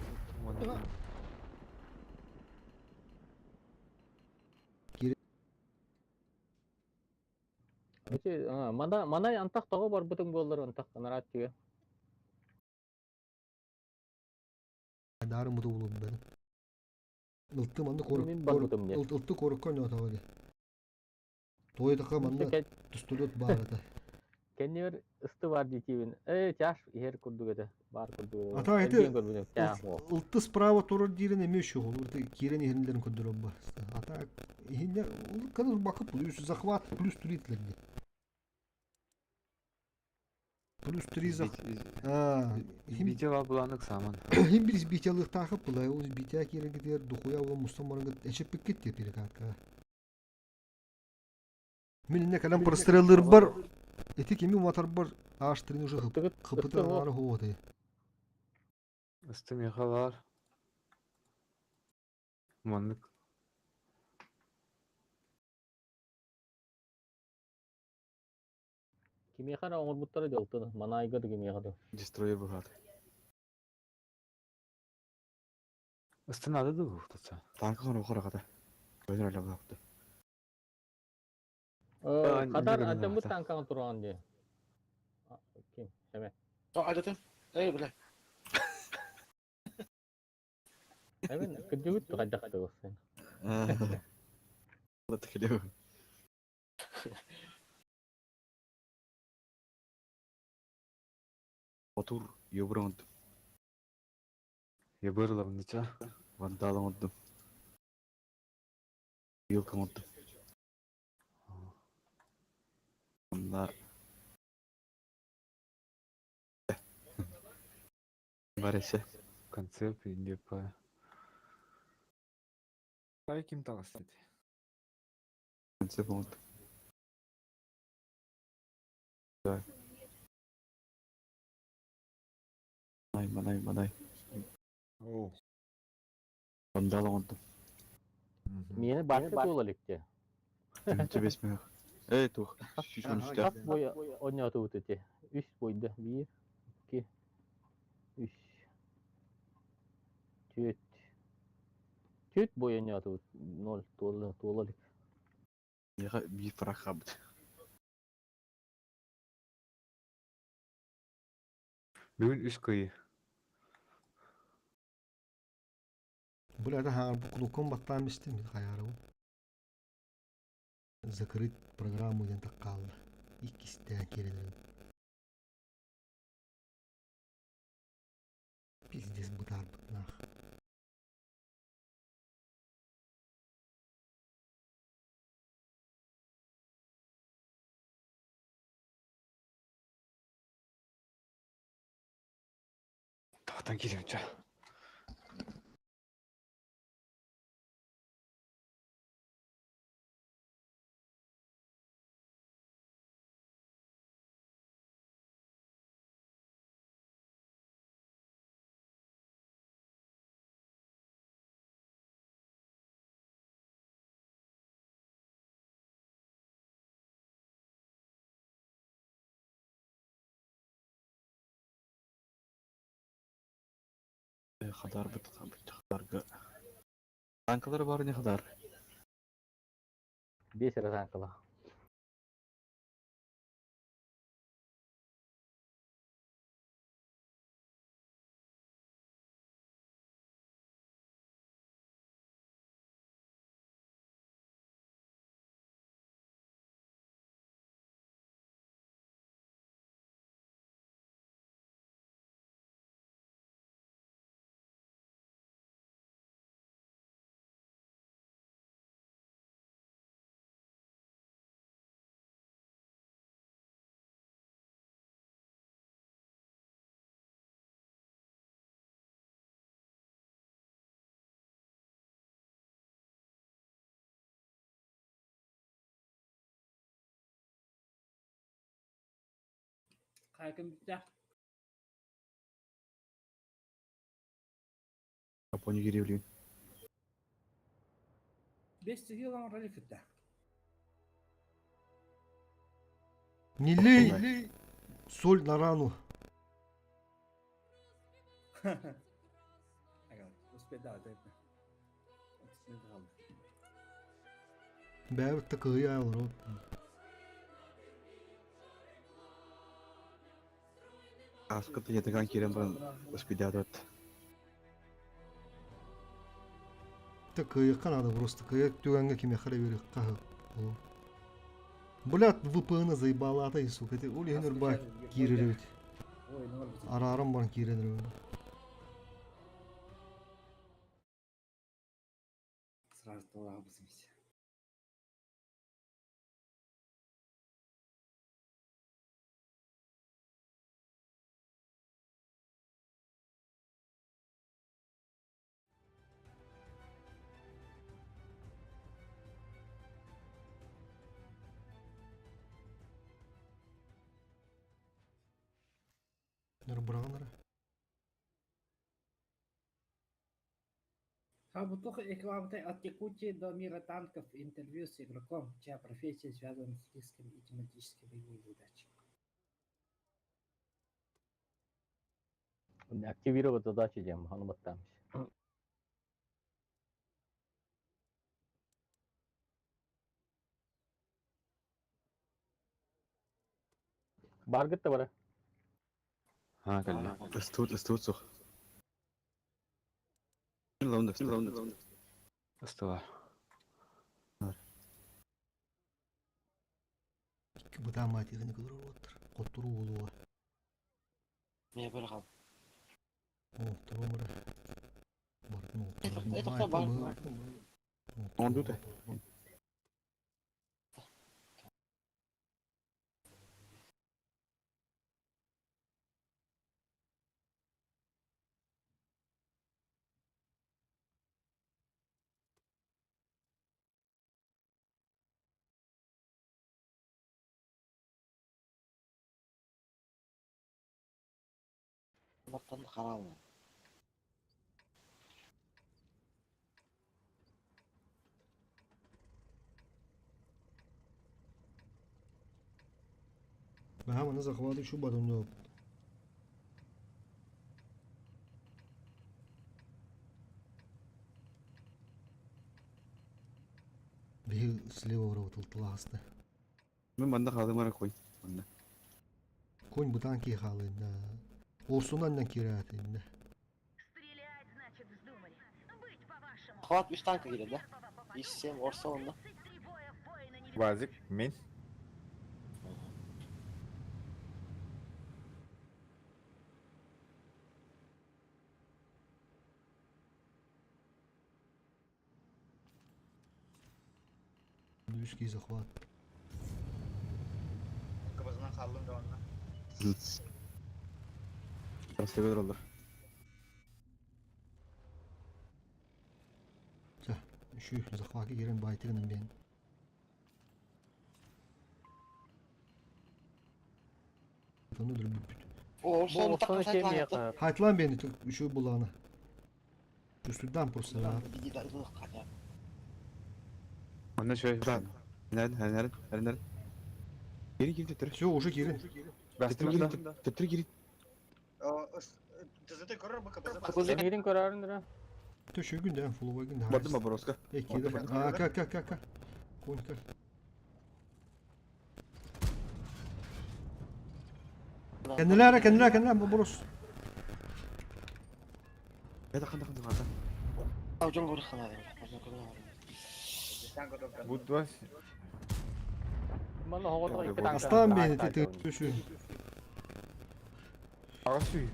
Эти мана манай антах тоҕо барбытыҥ буоллар антах анараат түгэ. Дары муду булуп бен. Ылты манны корок. Мин барбытым диэн. Ылты корокко не отавали. Той така манна тустулут бар это. Кэннибэр ысты бар диитибин. Э, чаш иһэр курдук этэ. Бар курдук. Ата эти көрбүтүм. Чаах буол. Ылты справа турар диирин эми еще olur. Кирен иһинлерин көдөрөр ба. Ата иһинне кадыр бакып плюс захват плюс туритлер. Плюс 3 за... А, хим Видео буланык саман. хим бир избитиялыктаахы пылай, ол избития киирэргитигэр духуя ула мустан баран эчэппиккит диэ перекатка. Мин инне кэлэн простреллырбар ити кими уматарбар аш-3 уже Ыстыгыт хыпыты ыстыгы анаары хуоты. Ыстым яхалар. Маннык. Кимиэхэ эрэ оҥорбуттара дьолтун, манаайга да кимиэхэ да. Дестройер быһаат. Ыстын ады да бу татса. Танка хоно хораката. Көтөр әле булакты. Хатар аттаммыт танкаҕа тураҕын дии. Ким? Эме. Адатын. Эй, бля. Эмен кырдьыбыт хайдах тыгылсын. Ла тхилеу. Отур ёбронт. Я бырлам нича. Вандалам отдum. Вилкам отдum. Онна Баресе. Концепт не по. Тай ким таҕыста ити? Концепт оҥордум. Да. Манай, манай, манай. Оо. Вандал оҥордум. Миэнэ бааска туола иликте. Түмүтэ бес мөһөх. Эй, тух. Сүүс он үстэ. Хас бой онньоотубут ити? Үс бойда. Биир, икки, үс. Түөрт. Түөрт бой онньоотубут. Ноль туола туола илик. Миэхэ биир фраг хаалбыт. Бүгүн үс кыйы. Бу это хаҥар бу кнопкам баттаан бистим хайаарабын. Закрыть программу диэн таккаалла. Иккистээн киирэн Пиздец бытаарбыт наах. Тахтан киириэм чэ. Хадар бит бит хадарга. Танкалар бар не хадар. Биэс эрэ танкалаах. Хайкын бүтэ. Япония кириэбилин. Бес сихил оҥорор кытта. Не лей соль на рану. Ага, успедал это. Бэбит такые олорот. Аскыты ятыган киирэн баран успедиатот. Такые надо просто кыйык түгәнгә киме хара бери кахы. Блядь, VPN заебала ата сука. Ты ули хенер бай киреребит. Арарым бар киреребит. Сразу тула бысымся. Быраҕан эрэ. Хабутух рекламой от Якутии до мира танков интервью с игроком, чья профессия связана с рисками и тематической боевой задачей. Активировать задачи диэн ону баттаамыс. Баргыт да бара. Ха кэллэ. Ыстыбыт, ыстыбыт суох. Лаундер, Ыстыла. Икки бытаан техника олорор Хотторуу буолуоҕа. Мия böyle kaldı. Оҥотторуом эрэ. Бардын Это бар. Онду да. Баттан харалны. Баһа маны захваты шу бадын Биһи слева уратылтылааста. Мен манна хаалым ара кой. Манна. Конь бытаан кии хаалыйда. Орсунан кирээтиннэ. Хват 3 танка girdi да. 7 орса онда. Вазик, мин. Үс кии захват. Кыбызынан қалдым да онна. Себер олар. Ча, үшү захваты керен байтыгынан бен. Тону дыр бүт. О, орса Бу onu орсаны takla кем saytlan яка? Хайтлан бени үшү буланы. Үстүдөн просто. Онна шөй. Nerede? Nerede? Nerede? Geri geri tötür. Все, уже кирин. Tötür geri tötür geri. Тызыты көрөр бу кыбызы. Кыбызы Мирин көрөрүн Төшө күн фуловой күн. Барды ма броска? Эки А, ка ка ка ка. Конь ка. Кенделер, кенделер, кенделер, бу брос. Это ханда ханда ханда. Жон көрүк хана. Бу два Манна хоҕото икки танка. Астан бени төшү. Ағасы.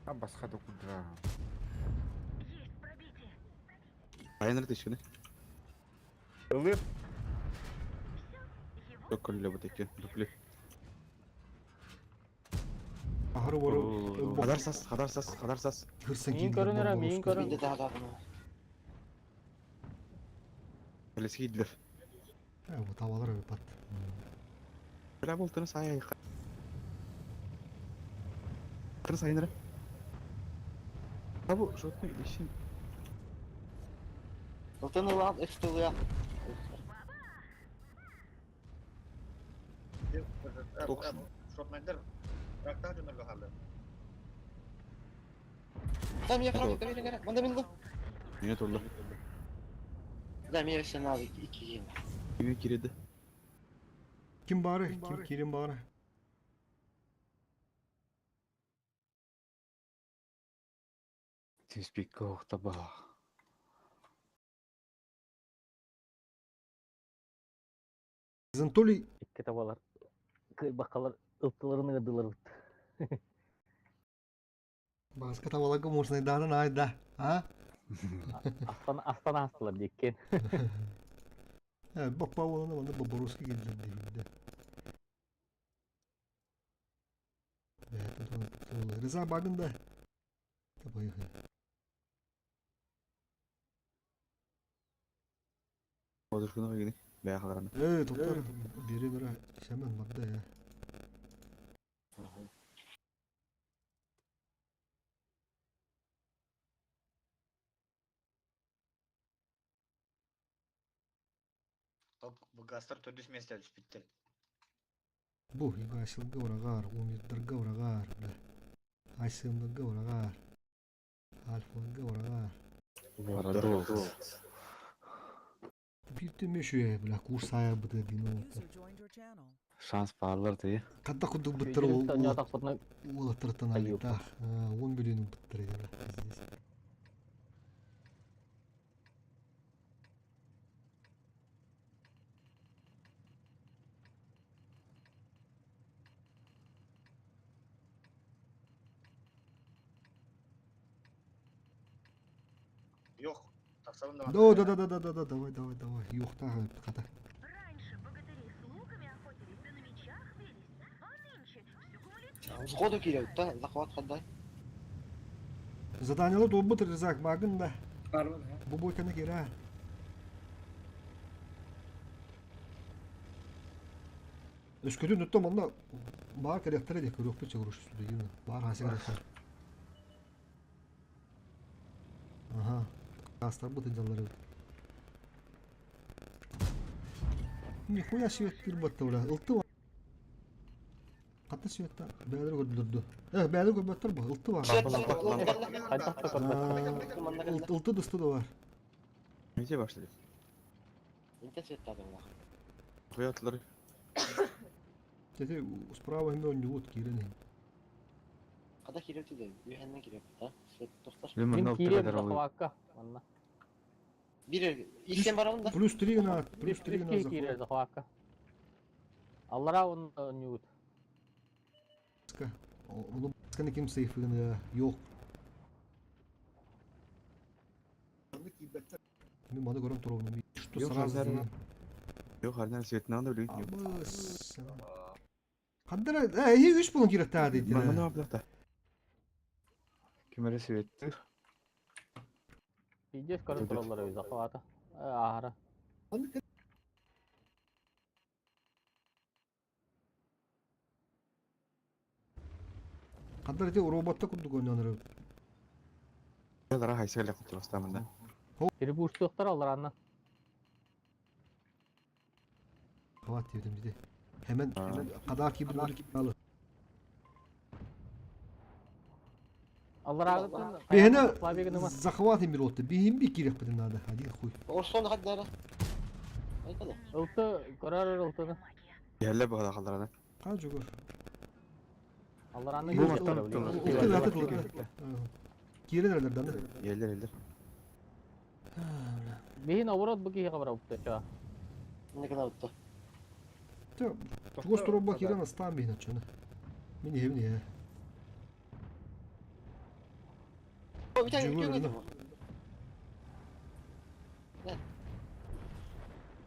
А басқа да кудра. Айныр тишкини. Ылып. Yok көллө бу теке. Дупле. Ахыры барып. Хадар сас, хадар сас, хадар сас. Хырсан Миин көрүнөр, миин көрүн. Менде да да bunu. Келесі кийдилер. Бу табалар өпат. Бля болтуну сай. Тырыс айныр. Абу шотны ишин. Ылтын ылан, экстылыя. Шотнайдер. Рактан жөнөргө қалды. Да, меня фраг, да, меня Манда мен Міне турду. Да, меня все надо, iki yıl. Үйе киреди. Ким бары? Ким кирин бары? Тиспикка охта ба. Зантоли Икки табалар. Кый бакалар ылтыларын ырдылар бит. Баска табаларга можно дан айда. А? Астана Астана астылар диккен. Баппа оланы манда бабаруска келдер дейді. Риза багында. Да поехали. Одуркуна гини. Бая халараны. Эй, тоқтар, бері бері шәмән барда я. Бгастар төрдүс миэстэ түспүттэр. Бу Игасилга урагаар, Умирдарга урагаар, бля. Айсыннарга урагаар, Альфаларга урагаар. Парадокс. Бииртэн үчүгэй, бля, курс аайарбытыгар диэн уолаттар. User joined your channel. Шанс бааллар дии. Ханта курдук быттар уолаттарыттан алыктаах. Уон миллион быттар бля, здесь. Yok. Тахсабын да Да, да, да, да, да, да, да, давай, давай, давай. Юхтаах хата. Сходу киирэр да, захват хандай. Заданиялар туолбут рюкзак маагын да. Барбын, ha. Бу бойканы кираа. Өскөтүн оттон манна баар кэлиэхтэрэ диэ көрүөхпүт чэгурушсу баар хаасыгар Аха. Хаастарбыт дьаллар эбит. Нихуя светтир батта бля. Ылты Хата света бээлер көрдүлөр Э, бээлер көрбөттөр бу. Ылты бар. Хайдах да көрбөт. Ылты дысты да бар. Нece başladı? Инте светтадым лах. Хуятлар. Тети справа эми ойнуут киирен. Када кииреп тиде, үйәннен кииреп да. Свет тохтар. Мин киириэм захвакка. Манна. Бир иксен барабын да. Плюс 3 гына, плюс 3 гына Үс киирэр захвакка. Аллара он ньют. Оны басканы ким сейфигini yok. Мен маны көрөм туруп, что сразу. Yok harbiden светин да билбейт. Абыс. Кандара, э, үч болон керек та дейт. Мана бабда. Ким эрэ светтир. Пиздец көрөн тураллар эбит захвата. Аара. Кандара те роботта курдук ойнонор. Ялара хайса эле кутуластамын да. Перебуштуктар алларанна. Хват дедим биде. Hemen hemen кадar кибин алы. Алларагытын Бехне захват им бир Бихим би керек бит надо. Один хуй. Орсон хаддара. Айтады. Ылты көрөр ылтыны. Ялла бага калдарана. Кан жогор. Алларанна Бу маттан Кирен элдер да. Яллер элдер. Бихин оборот бу киһи хабара упта ча. Не гына утты. Чугас туруп кирен астан бихин чуна. Мини хемни. О, bir tane ülke bu.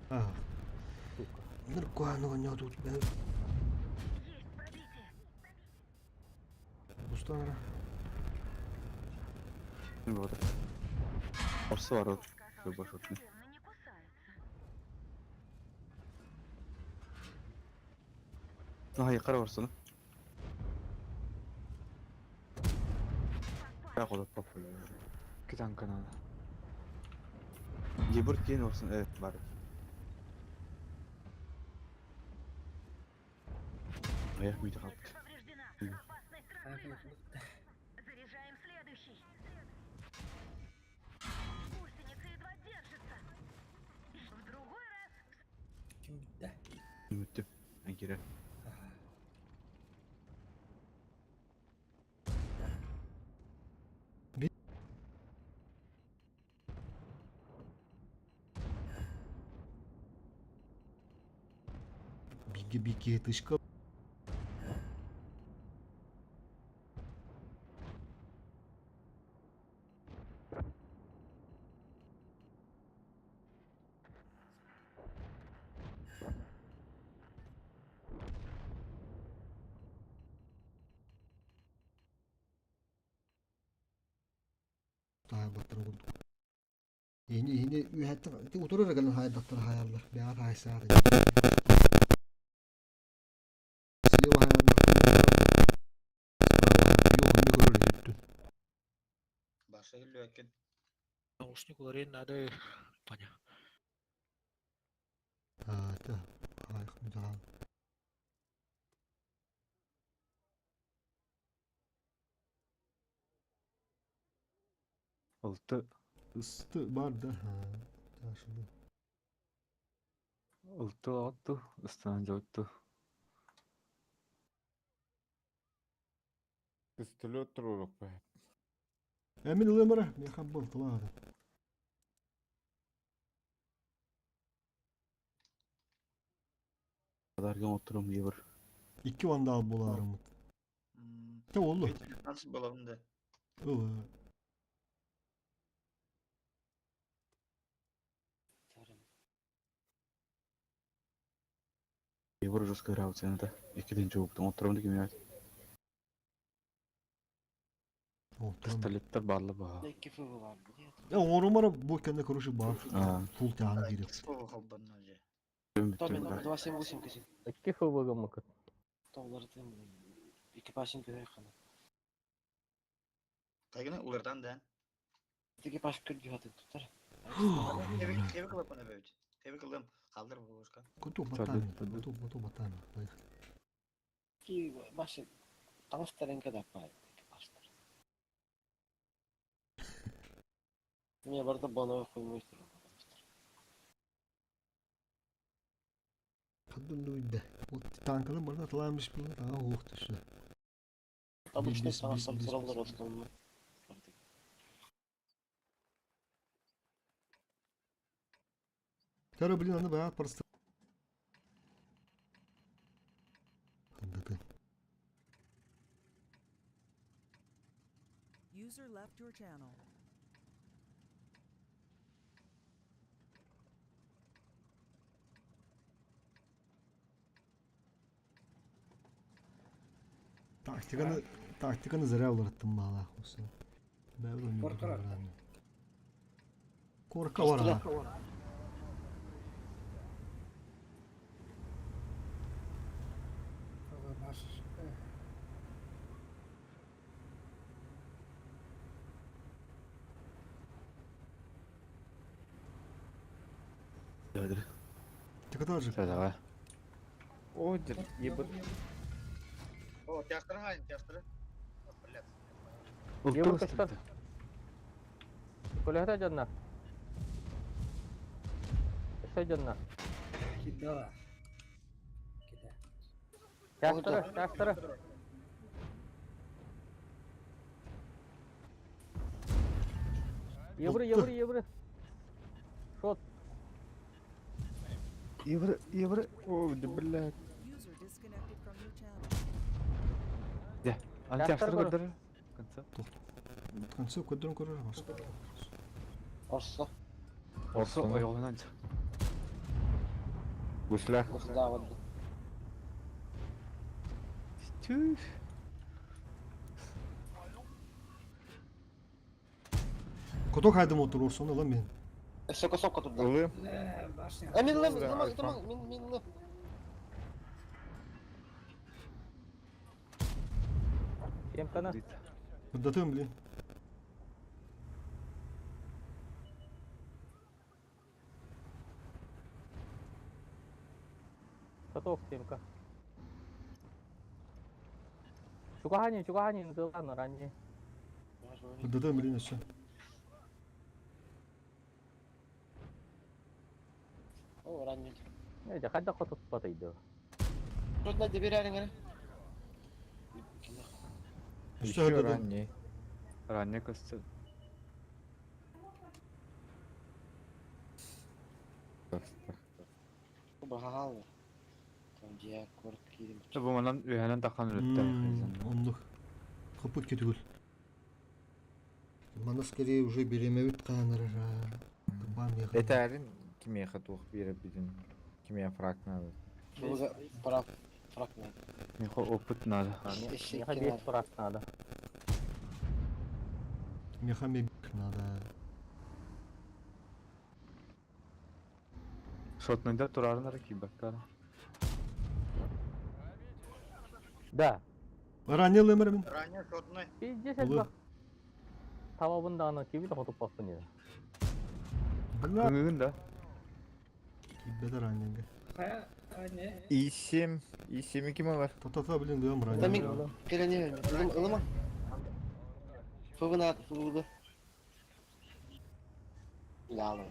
А. Ныркуаны не тут. Устара. Вот. Орсу бар ол. Башотны. Ай, кара орсуну. Я колот пап. Икки танка надо. Жебір кейін орсын, э, бар. Аяқ мүйді қалыпты. Ким битте? Үміттім. Әңкері. Биге биге тышка. Таабаттар курдук. Ини ини үйәттен утурар гана хайдаттар хаяллар. Бяар хайсаар. Слева хаяллар. Справа yok ne görür üttün. Баша үлөккен. Наушник уларыйын надо. Паня. Киирбэтэ. Аҕайах мүтэҕэ. Алты. Ысты бар да. Ташылы. Алты атту, ыстан жотту. Пистолет туруорук баар. Эмин ылыам эрэ, миэхэ балтылаах этэ. Адарга оттурум евр. Икки вандал булаарыммыт. Те oldu. Nasıl bulalım da. Ыл. Евр жестко играл цената. Иккиден чоуптан оттурум деким Пистолеттер баалла баа. Икки фыгы бар. Я оҥорумара бу кэннэ короче баар. Фул тяаны киирэр. Холбанна же. Томен 278 кесин. Икки ФВГ мыкыт. Толлары экипажын көрөр хана. Кайгына улардан да. Экипаж күр хатын тутар. Тебик кылып ана бөт. Тебик кылдым. Калдыр бу бушка. Куту батами. Куту куту батами. Поехали. Ки башы таҥастарын да пай экипажтар. Мне барда боно хуймуйстар. Kadın duydu. O танканы барда атламыш был, ага ух ты что. Обычный Бис, бис, таҥастар бис, тураллар бис. основной. Тара, блин, аны баа просто. Хандаты. User left your channel. Тактиканы, тактиканы зря уларыттым баалаах болсун. Бәрі Коркара. Корка бар ага. Баш. Тикатар же. Все, давай. О, ебать. О, тястыры хайын, тястыры. Блядь. Евро Улту качтар. Колеһэ дьонна. Өссө дьонна. Кида. Кида. Тястыры, тястыры. Евро, евро, евро. Шот. Евро, евро. О, да, блядь. User disconnected from your channel. Антиастр Тястыры көрдөр. Конца. Концов көдөрөн көрөр басты. Орсо. Орсо ойолунан. Гусля. Да, вот. Түф. Коток хайдым отур орсон ала мен. Өссө косок турда. Ылым. Башня. Э, мин лым, Да, лым, Альфа. лым, мин мин лым. Семканы. Кырдатым, блин. Коток семка. Чугахани, чугахани, нызылан ранее. Кырдатым, блин, өссө. О, ранее. Не, жахада котот батайды. Тут на дебирярин гene. Өссө Еще кырдатым. ранний. Ранее костюм. Бахал. Там где корт кидим. Бу манан үһэнэн тахан үлөттэ. Ондук. Копут кетүгүл. Мана скорее уже беремебит каанырара. Бам яхын. Этәрин кимеха тух бире бидин. Кимея фраг надо. Фраг, фраг надо. Михо опыт надо. Меха бес фраг надо. Меха ме надо. Шотныйда турарынар кибаккара. Да. Ранее лымырмын. Ранее шотной. Пиздец Улы. бак. Табабын да аны кибит хотуп баппын еді. Бля. Көңүгүн да. Кибет ранее. Хайа, не? И7, И7 ким ылар? Та-та-та, блин, дыам Да броня. мин кэлэн ылым ылыма. Фывына фывы. Лаалым.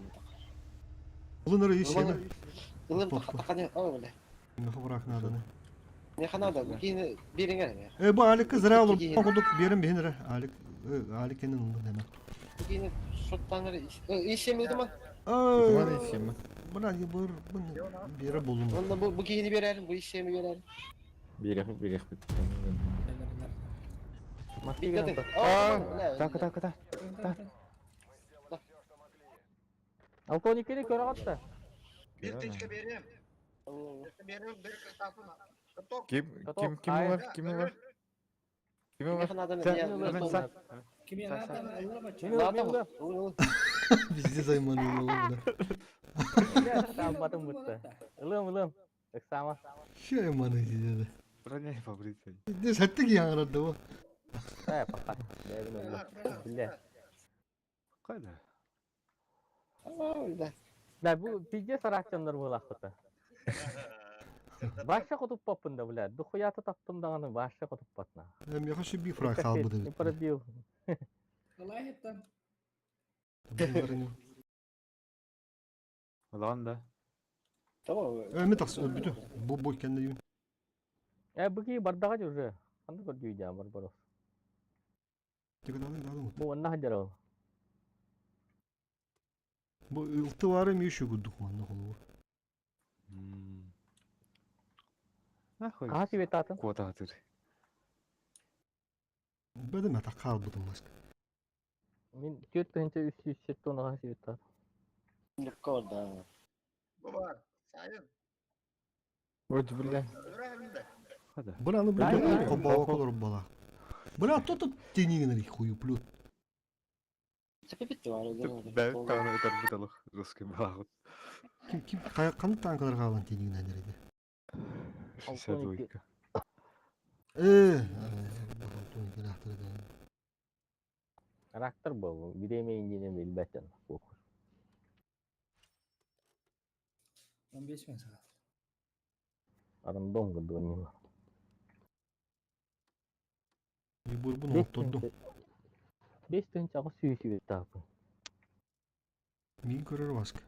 Ылын эрэ И7. Ылым таханы о бля. Меха враг надо. Не ханада, бу кини бириңер. Э, бу Аликка зря олор. Кудук берем бихин эрэ. Алик, Алик кенен ылды деме. Бу кини шоттан И7 ылдыма. Ытыман И7. Бля, ебыр, бере болун. Онда бу бу кини берер, бу И7 берер. Бирех, бирех бит. Битте. Так, так, так. Алтоникini көрө атта. Bir тычка берем. Берем, bir катапын. Каток. Ким, ким, ким ылар? Ким ылар? Ким Не ылар? ханада Сай. Кими надо, ылыма чё? Лаата. Везде займаны бля. Самматым бутта. Ылым ылым. Ыксама. Шайманы деді. Броня фабриция. Не сәтті яңырады бу. Э, паха. Бэбин ылым. Биле. Кайда? Да бу пизде саракчандар буолахпыта. Башша хотуппаппын да, бля. Духуята таптым даҕаны башша хотуппатна. Меха ши би фраг халбы Не деп. пробил. Ылай там. Улан да. Tamam. Эми таксы бүтү. Бу бу кенде юн. Э, буги бардаға уже. Қандай көрдүй бар бар. Тик дадың дадың. Бу онна хаджар. Бу ылты бары ми şu гудук манна холу. Нахуй. Каси бетатын. Квота атыр. Беде мата калбыдым маска. Мен төрт тыгынча үс жүз жети оны каси бетатын. Orada. Bu var. Sayın. Вот, бля. Öğrendim. Кайда? Бля, ну Да, бля, да. кобава колор бала. Бля, то тут тенигин хую плют. Tepe bitti var. Бә, тагын өтөр буталык. Русский балагы. Ким ким кандай танкалар калган тенигин әнереде. 62. Э, Характер был. Биреме индинен билбеттен. 15 мен сағат. Рандом гыдонина. Бурбун оттодду. Бес тыгынча агыс сүйүсү бетапын. Мин көрөр баска.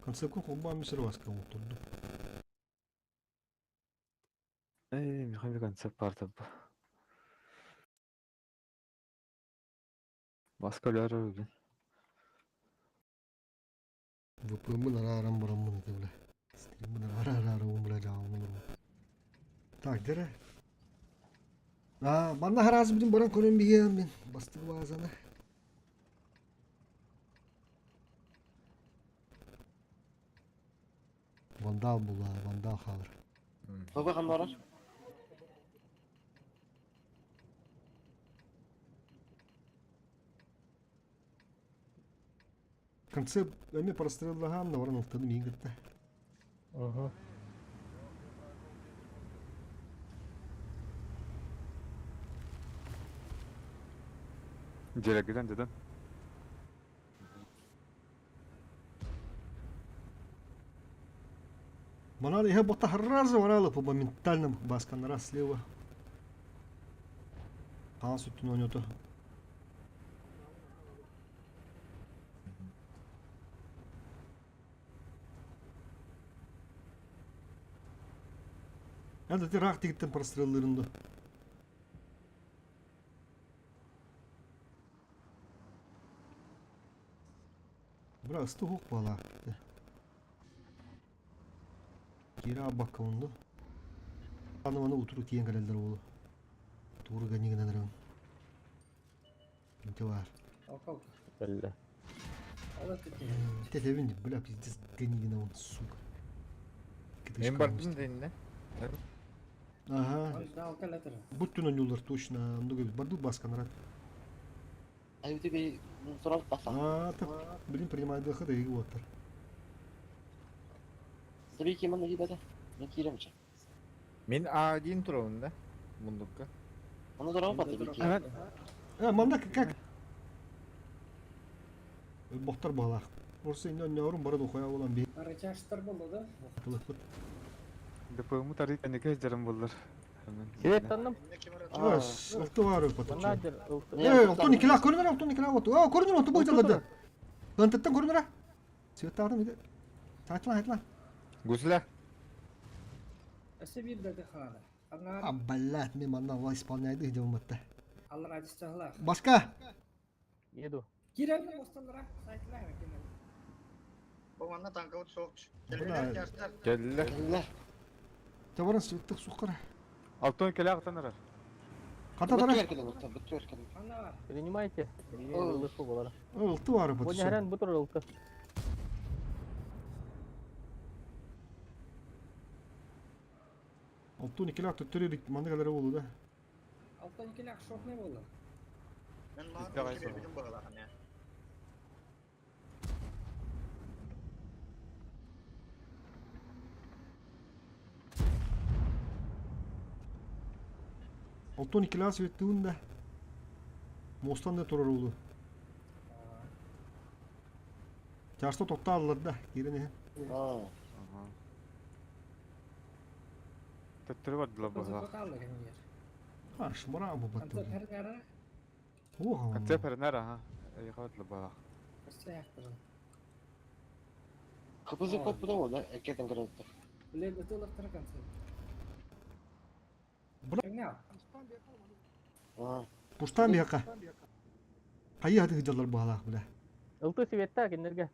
Концепт колба мисер баска оттодду. Эй, Михаил концепт парта. Баска блин. ВПМ нарарам барамын это бля. Стрим нарарам бля жаалын. Так, дере. А, манна харазы билин баран көрөн биген мен. Бастык базаны. Вандал була, вандал халыр. Baba kan var. Концепт эми простреллаган да баран ылтыны мин гытта. Угу. Директен деден. Манар я бота разы варалы по моментальным баскан раз слева. Хан сүттүн ойноту. Это ты рах тигиттен простреллырынды. Бра, ысты хук бала. Кира баккаунду. Аны маны утуру тиен калелдер болу. Тууру ганигинен рын. Инте бар. Алка Белле. Ала кетти. Тетебин, бля, пиздец, ганигина он, сука. Мен бардым дейін, Ага. Алка летер. Буттун ойнулар точно. Много барду басканрак. Ay bir bir sorup basa. А, так, блин, принимай доход и вот. Tabii ki man gibi Ne kiremçe. Мен А1 турабын да. Мундукка. Onu da rahat tabii ki. Evet. А, манда как? Өлбөхтөр баҕалаах. Орса иннэ онньоорун бары духуя буолан биһи Рычажтар болду да? тылыппыт. ДПМ тарый кэнники сылдьарым буллар. Свет танным. Ылты бар өлпөт. Манна дер ылты. Э, оттон икилээх көрүнэр, оттон икилээх оту. Оо, көрүнэр, оту быйдалады. Кантыттан көрүнэр. Светтаатым иде. Сайтла, сайтла. Гусля. Өссө биир да хаада. А, блядь, мен манна ла исполняйды деп уматта. Аллар адыстахлах. Башка. Еду. Кирәле мосталара сайтлар кенен. Бу манна танкабыт суох. Бля. Кэллилэр тяжтар. Кэллилэр. Кэллилэр. Табаран светтых суққара. Алтон кэлэ ахтан Қата тара. Бөттүөр кэлин, оттон, бөттүөр кэлин. Ана бар. Принимайте. Ылысы болар. Ылты бар Бу бу. нехрен бу тур ылты. Алтын икилээх төттөрү маннык элere болду да. Алтан икилээх шотный болду. Мен Bizde маған var. бербитим баҕалаах эмиэ. Алтын икилээх светтуун да. Мостан да турар уулу. Чарста тоқтааллар да, киирэн иһэн. Аа. Төттөрү бардылар баҕалаах. Козы кенер. А, шмара бу Антон батты. хергара. О, Концепт эрнер аха. Эйха бардылар баҕалаах. Кырсаяқтырын. Кыпызы көп бұда ол да, әкетен көрөттөр. Блин, ытылықтыр концепт. Бра- Кеңнә? Аа. Пуштан бияка. Кайы хаты хыджалар баалаах бля. Ылты светта кинерге.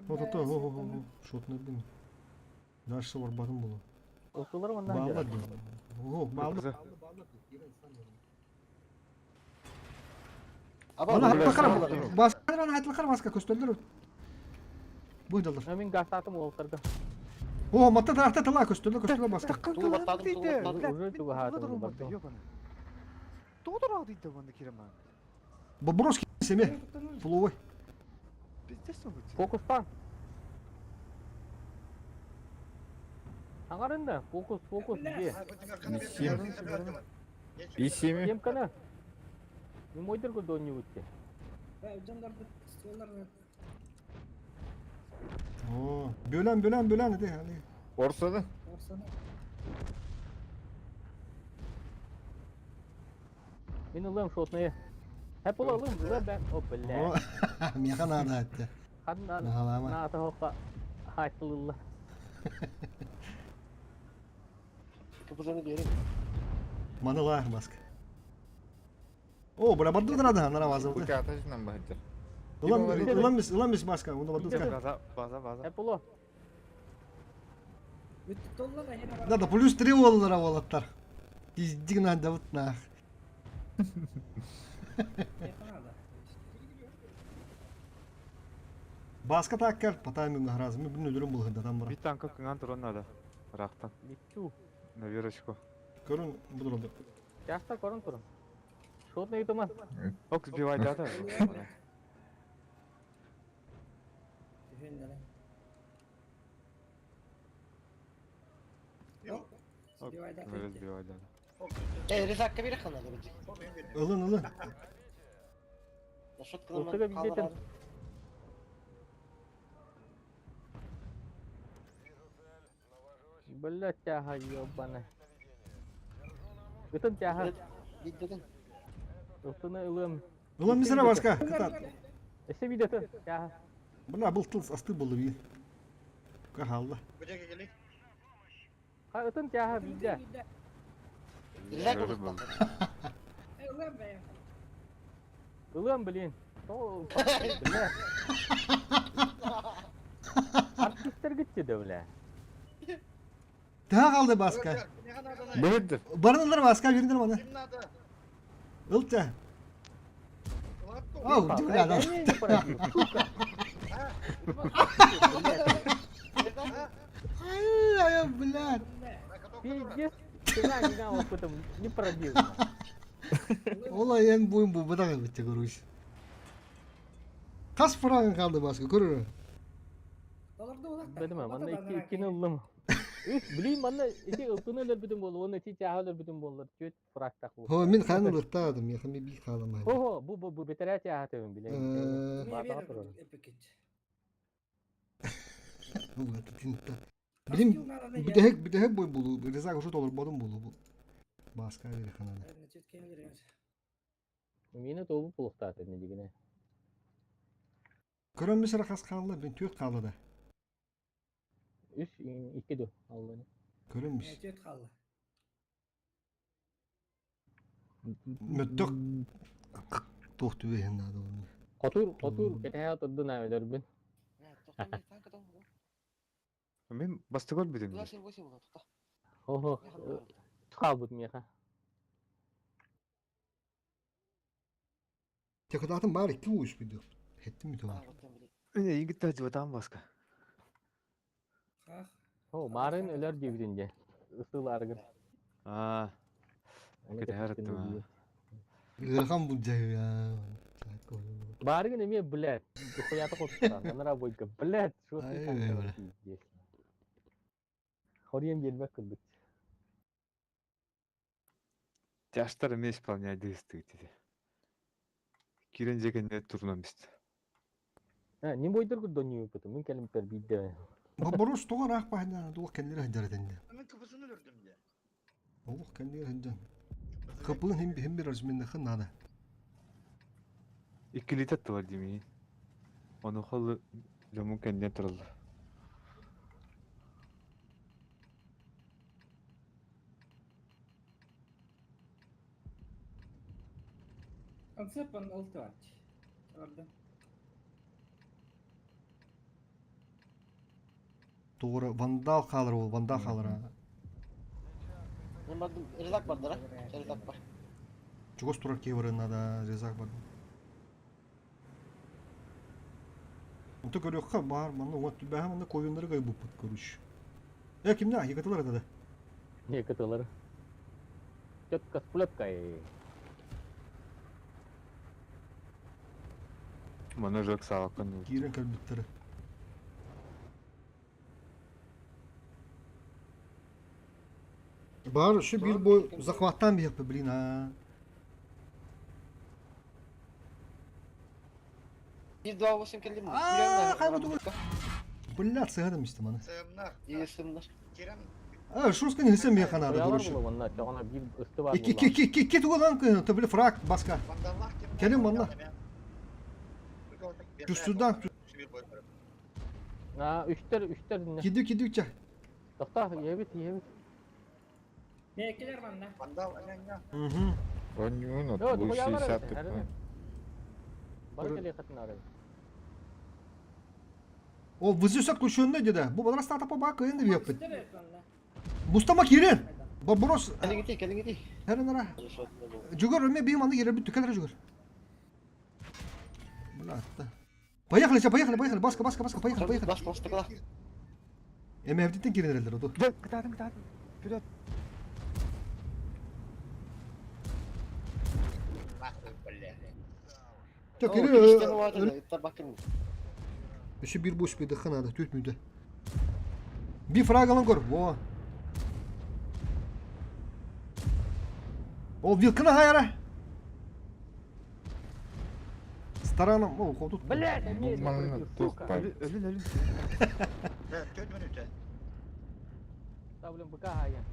О, то, то, о, о, о, шотны бин. Дальше барбатын болу. Ылтылар манна Баалар дер. дим. О, баалар. Кызы. Аба, Ана бу- хаттакар баска ана хаттакар баска көстөлдөр. Бу жалдар. Мен гастатым олтырды. О, матта тарахта тала көстөлдөр көстөлдөр баска. Тулу баттадым, тулу баттадым. Уже туга барды. Тоғыр дейді онда кереман. Бобровский семе. Фуловой. Пиздец ол. Фокустан. Аңарында фокус, фокус где? И семи. Емкана. Не мой дырку до не өтте. Жандарды стволларына О, бөлен бөлен бөлен де. Hani. Орсада. орсана. Мен ылым шотные. Хәп ола ылым, ылым бән. О, бля. О, меха надо атты. Ханна Нахалама. на та хайтылылла. Кыпызаны берин. Маныла баска. О, бля барды да нара базы. Быкатажынан бахыджар. Ылам ылам бис, ылам бис баска, онда барды. База, база, база. Хәп ола. Бүт толла да хена бар. Да, да плюс 3 болдылар болаттар. Пиздик надо вот нах. Надо. Баска таккар, потайм гразы. Мен бүн өлөрүм булганда там бара. Bir танка кыңан туран надо. Рахтан. Битчу. На верочку. Көрүн будурды. Жашта көрін тұрын. Шотный туман. Ок, сбивай дата. Түһүннәре. Ок, сбивай дата. Э, резакка бере ханады бiji. Ылын ылын. Шот Ылтыга билетин. Бля, тяга ебаная. Бүтін тяга. Бидден. Ылтыны ылым. Ылам мисера баска. Кытат. Эсе бидеті. Тяга. Бля, был тыл асты болду би. Кахалла. Ха, ытын тяга биде. Резак Көрі болду. Ылым бәя. Ылым, блин. О, бля. Артисттер кетті де, бля. Та калды баска. Бахыджар. Барындар баска бериндер мана. Ким надо? Ылча. Ау, бля, да. Я не поразил, сука. Ай, ай, блядь. Пиздец, ты на меня вот этом не пробил. Ола ен буйын бу быдагы битте көрүш. Кас фрагын калды баска көрөр. Долларды улак. Білмем, анда иккини ылым. Үс, блин, манна ити ылтыны өлөрбүтүм буолуо уонна ити чааһы өлөрбүтүм буоллар түөрт фрактах Хо мин хаан ылыктаадым, миэхэ ми биир хааламаһын. Хо хо, бу бу бу бэтэрээ чааһа төбүн билэн. Баатаҕа турар. Билим бүтэһик бүтэһик бой булуу, Резак уже толорботум булуу бу. Бааска берехананы. Миэнэ туолбут булуохтаата дигинэ. Көрөн бисер хас хаалла, бин түөрт хаалла да. Үс, икки ду алланы. Көрөн бис. Түөрт хаалла. Мөттөх туох түбэһин наада онно. Хотур, хотур, кэтэһэ турдун аа өлөрбүн. Мин бастакы өлбүтүм дии. Хо-хо, хаалбыт миэхэ. Текутаатын баар икки уус бидиох. Хеттим үтө бар. Эйигин кытта дьыбатаан баска. О, марын өлөр диэбитин дьэ. Ысылаарыгын. Аа. Кэтэһэр аттым. Ыарахан булдьаһыа. Баарыгын эмиэ, блядь, духуята хотуттан, анара бойга, блядь, что ты там здесь? Хорием диэлбэк курдук. Тяжтар эмиэ исполняйды ыстыгыт Кирен дьэ кэннэ турунан бист. Не бойдор курдонньуйуппутум, мин кэлимпэр биирдэ. Боборус тоҕо ыраах баһына туох кэннилэр сылдьар этиннэ. Мен кыпысыны өлөрдүм дьэ. Олох кэннилэр сылдьан. Кыпылын хим хим bir разменныхын надо. Иккилитэ аттылар димиин. Ону холлу дьомун кэннинэн тураллар. Концепт алтывать. Правда. Doğru vandal kalır o vandal kalır ha. Мен бардым, резак бар да, резак бар. Чугас турар киһи барыына да резак бар. Онто көрүөххэ баар манна уот түбэһэ манна ковиннары кайбыппыт короче. Э кимнээх якатылар это да? Якатылар. Четко с плеткой. Маны жок саалаккан Киирэн кэлбиттэрэ. Баар еще биир бой захваттаан биһиэхпэ блин аа. Bir два восемь келдим. Аа, хайма тугу. Блядь, сыһадым истим аны. Сыымнар. Иесымнар. Кирен А, шуска не хисем миэхэ наада, Оялар короче. була онна, чоҕуна биир ысты бар Икки икки икки икки тугунан кыһын, төбүлү фраг баска. вандаллах ким? Келин манна. Түстүрдан Аа, үстер, үстер динне. киди киди үчэ. Тохта, иэбит, иэбит. Мекелер манна. Вандал аняня. Мгм. Онньуун Йоо, от бу тугуялар 60 эбит, тыппын. Бары келиэхэтин ары. Ол вызысат күшөннө деди. Бу бадрас тата па бак кыйын деп яппыт. Үстер эбит манна. Бустама кирен. Боброс Келин гити, келин гити. Херенара. Жүгөр өме бейм аны келер бүттү келер жүгөр. Бля, да. Поехали, все, поехали, поехали. Баска, баска, баска, поехали, поехали. Бас бас тыкла. Эме эбдиттен киренерелер оду. Дэ, кытаатын, кытаатын. Вперед. Нахуй, бля. Жок, Киристен кире. уатыр, иттар бакын. Өсө бир буш бир дыхын ада, төрт мүдө. Би фрагалын көр. Во. Ол вилканы хайара. Стараном, о, хотут. Блядь, Бу эмиэ манна запрыгнул, туох сука. баар. Өлүн, өлүн. Да, төрт минута. Ставлю быка хаян.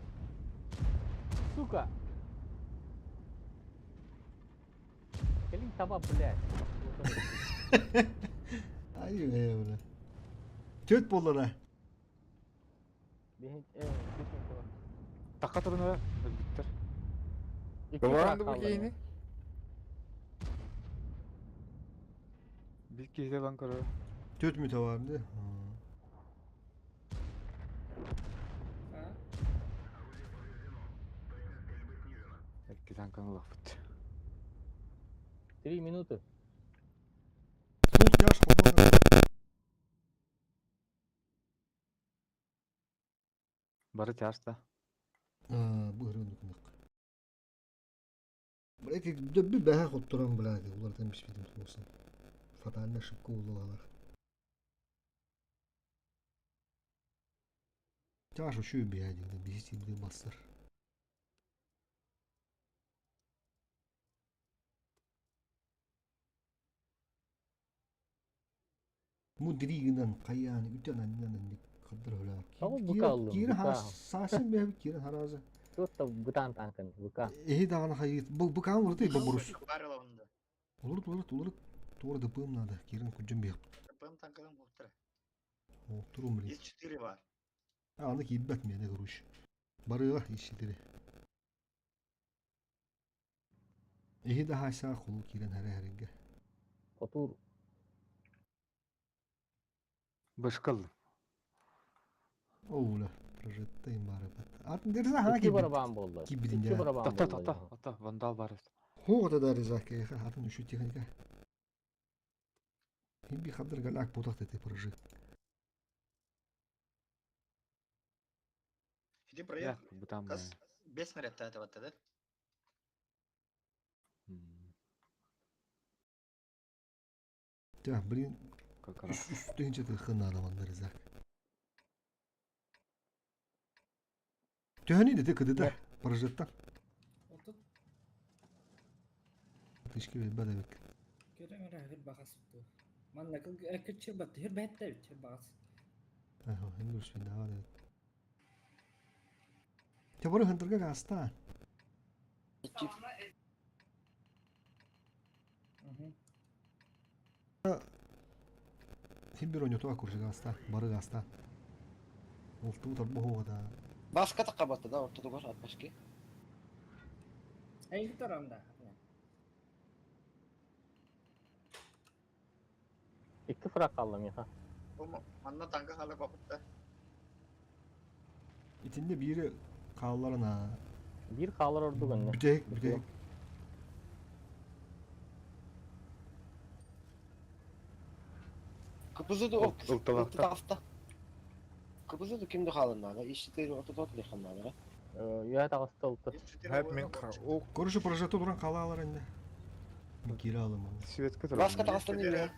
Сука. Келин таба, блядь. Ай, бля. Төрт болду да. Бихин, э, бихин була. Такка турун өлбүттэр. Икки Кылаан фраг да бу хаалла. киһини. Бир киһи лан көрөр. Төрт мүтө бар да. А? Икки танканы ылахпыт. Три минуты. Тут тяж холодно. Бары тяжта. А, бу хөрөн күнөк. Блядь, дөбү бәһә хоттуран блядь, улардан бишпидим болсын. Фатальная ошибка болду алар. Тяж үчүгэй биһээ диэн биһи сиирдии бассар. Мудри гынан хайаан үтэн анньан инник хаддар хөлөөр. Тоҕо быка аллым, Киирэн быка. саасым бэһэбит киирэн харааза. Туох да бытаан таанкын, быка. Эһи даҕаны хайыт бу быкаан уларыт бобурус. Барыла онда. Уларыт уларыт уларыт туора дыпыым надо киирэн күдьүм биһэп. ПМ танкадан буктара. Оттурум блин. Из 4 бар. Аны киирбэт миэнэ короче. Барыга ищитири. Эһи да хаайсаа холу киирэн хэрэ хэрингэ. Хотуур Бышкал. Оула прожиттай бары бат. Атын дерза хана икки киирбит. барабан буолла. Киирбитин Икки дьэ. барабан Тохто, буолла. тохто, тохто, вандал бар. Хоҕото да реза киэхэ атын үчү техника. Химби хадыр галак бутах тете прожит. Иди проект. Бытам. Кас без снаряд это вот да? Тя, блин, Как раз. үстүнче тыхын адамандар реза. Төһөнү дети кыдыда прожиттан. Отут Тышки бэбэ дебек. көрөҥ эрэ хыр баҕас дуу. Манна кыл кыччыр батты хыр бэттэ бит хыр баҕас. Аха, хин дурс бин даа дебек. Тя бары хындырга гаста. Хин бир ойнотуга курсы гаста, бары гаста. Олту тарбы хоҕа Баска такка да ортодугар атмашки. Эйги турам да. Икки фраг қалды меха. Бу манна танка хала бапытта. Итинде бири хаалларына. Бир хаалар ордук өнне. Бүтэһик, бүтэһик. Кыпызы да ок. Ылталахта. Тафта. Кыпызы да кимди халыннада? Ишитери ортодот лиханнада. Үйә тағысты олты. Из 4 Хәп мен ок Короче, прожекто туран хаалалар инде. Мен кире алым аны. Светка турар. Баска тагыстан не?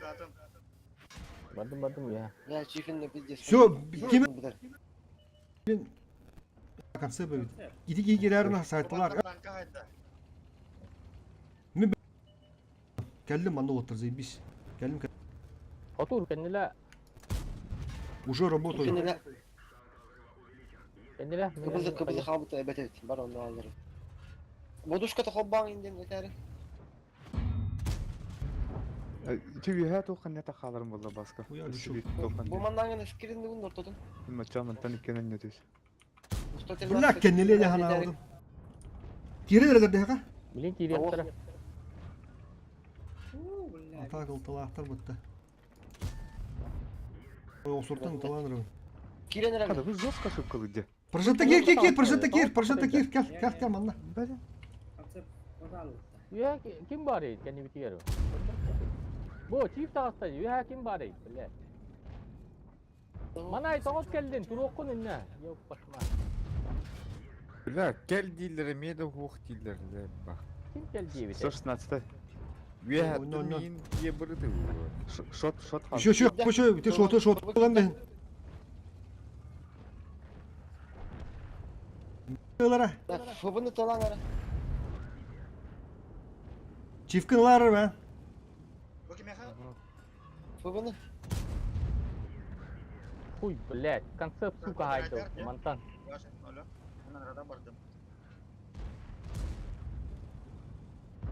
Бардым бардым үйә. Я чифин пиздец. Всё, ким Битер. конце бит. Ити кигерерна сайтлар. Танка хайда. Кәллем анда отыр заебись. Кәллем Хотуур кэннилэ уже работаю. Кенеле кэннилэ. кыпызы кыпызы халбыта эбет бар онны алыр. Бодушка та хоббаң инден этәре. Түбүһэ туоххан нета хааларым буолла баска. Уя, лүчү. Бу маннаңын эскирин дугун ортодун. Мачаман тан иккенен нөтүс. Бля, кеннеле де хана алдым. Кире де ха. Билин кириэхтэрэ. Уу, бля. Атак ылтылаахтар бытта. Осуртан ылтыланыр. Кирен Хада эрэ. бу жестко ошибка где. Прожекто кир, кир, кир, прожекто кир, прожекто кир, кел, кел, кел манна. Бля. Концепт пожалуйста. Үйә ким бар ей кэнни битигэр. Бу чип тағысты үйә ким бар ей, бля. Манай тоҕус кэллин туруоккун инне. Йоп башма. Бля, кел дилери меде хух дилери бах. Ким кэлди бит? 116. Ве Но, но. мин ебрыды. Шот, шот хал. Еще, еще, еще, ты шоты, шоты, lan ben. Ылара. Фыбыны талаң ара. Чивкин лары бе. Бу ким яха? Фыбыны. Хуй, блядь, концепт, сука, хайдал. Мантан. Ваша, ноль. Мен рада бардым.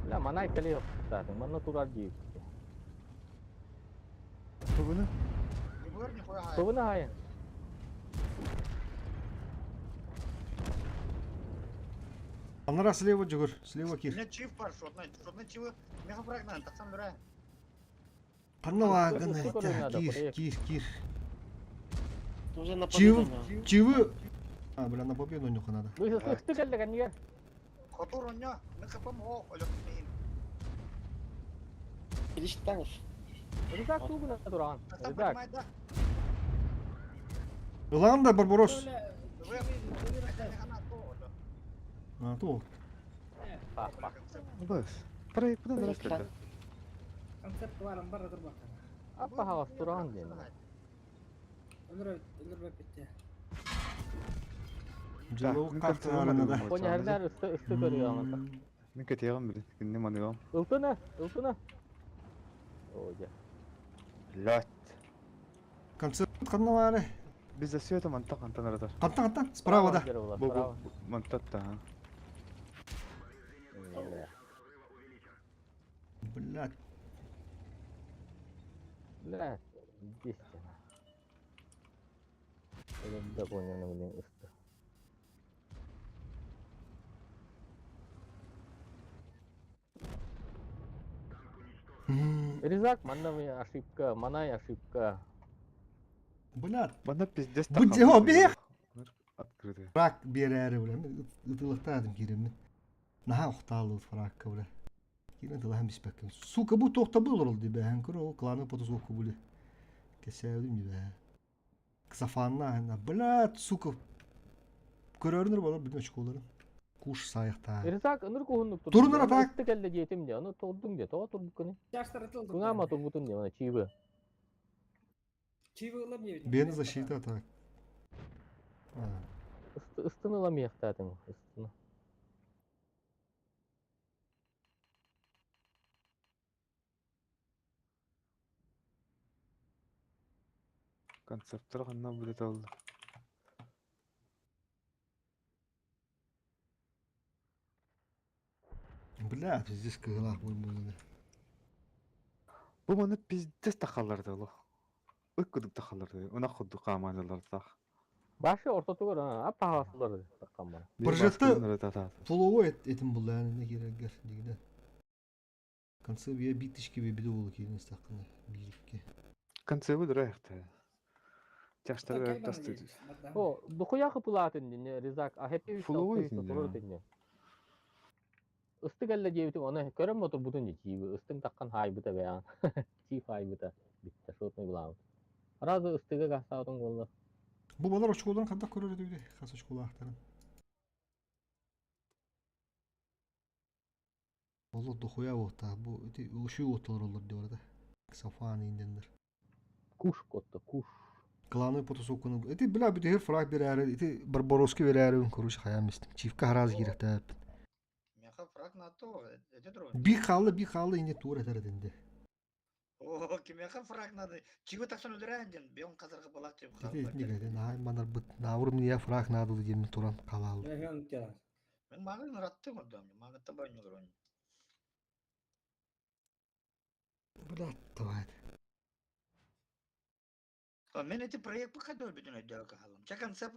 Бля, манай кэлэ ёптаатын. Манна турар дии. Бүгүнү Бугөр нихуя хай. Тобуна хайын. Анара слева жүгір, слева кир. Мен чиф бар, шотна, шотна чивы. Меха фрагнан, таксам бирә. Канна вагын Сколько надо, кир, проект? кир, кир. Уже на Чивы, победу. чивы. А, бля, на победу нюха надо. Бу сысты кэллэ кэннигэр. Хотур оньо, мен хапам о, олё мин. Илиштаңыз. Рюкзак тугуна туран. Таксам Рюкзак. понимает, да? Ылан да Барбарос. Бля, Вы хана то, олё. А, то. Па, па. Бас. Проект бу да. Концепт барым бар турбата. Аппа хавас туран ден. Өлөр өлөр битте. Дьолу Мин карталарына да. Понял, ысты ысты көрүө амата. Мин кэтиэҕим билин, кинини маныам. Ылтына, ылтына. О, дьэ. Блядь. Концерт ханна баары? Без засвета мантан хантан аратар. Хантан хантан? Справа да. Бу бу мантан та. Блядь. Блядь, 200. Да понял, блин, ысты. Резак, манна ошибка, манай ошибка. Блядь. Манна пиздец. Бу дьэ, бих! Открытый. Фраг биэрээри бля. Ытылыктаатым кииреммин. Наһаа охтааллыбыт фрагка бля. Киирэн тылаһан биспэккин. Сука, бу туохта был олорол дибэһэн көрө ол кланы потусуокку були. Кэсээбитим дибэһэ. Ксафанна, блядь, сука. Көрөрүнөр болар бүтүн очколарын. Куш саайахтаа. Резак ыныр куһуннук турдун. Турунар атак. Ысты кэллэ диэтим де, аны турдуң де, тоҕо турбуккуну. Чаштар Кунаама турбутун де, аны чиибы. Чивы ыламıyor. Бені защита атак. Ыстын ыламыяхтаатың, ыстыны. Концерттер ханна будет oldu. Бля, пиздец кыгылах буй булды. Бу маны пиздец тахалларды олох. Ык кудук тахалларды. Она худду хааманалар тах. Башы ортотугар, аппахасылар таккан бар. Прожекты Половой этим был, не кирегер дигде. Конце бие биттишки бе биде болу кирин стакына биирикке. Конце бы дурайхта. Тяштар тасты. О, духуя хыпылаатын дине Резак, а хеппи Фуловой турur дине. Ысты кэллэ диэбитим, оны көрөм мотурбутун ди чиибы, ыстың таккан хайбыта бэйан. Чип хайбыта. Битте шотный булаабыт. Разы ыстыга гастаатың болла. Бу балар очколарын кандак көрөр эдиби? Хас очколаахтарын. Оло дохуя бота. Бу ити ушуу отолор олор диор да. Сафан индендер. Куш котто, куш. Главный потосокуну. Эти бля бүтөр фраг берәре, ити Барбаровский берәре короче хаям истим. Чивка хараз кирәктәп. Меха фраг на то, эти друг. Би халы, би халы инде тур этер инде. О, кимеха фраг надо. Чего так сон өлөрәндин? Беон казыргы балак деп Ити итник эти на манар бут навур мне фраг надо дем туран калал. Мен мага нуратты мурдам. Мага табай нурон. Бля, давай. Мен эти проект пока бүтүн өйдө калым. Ча концепт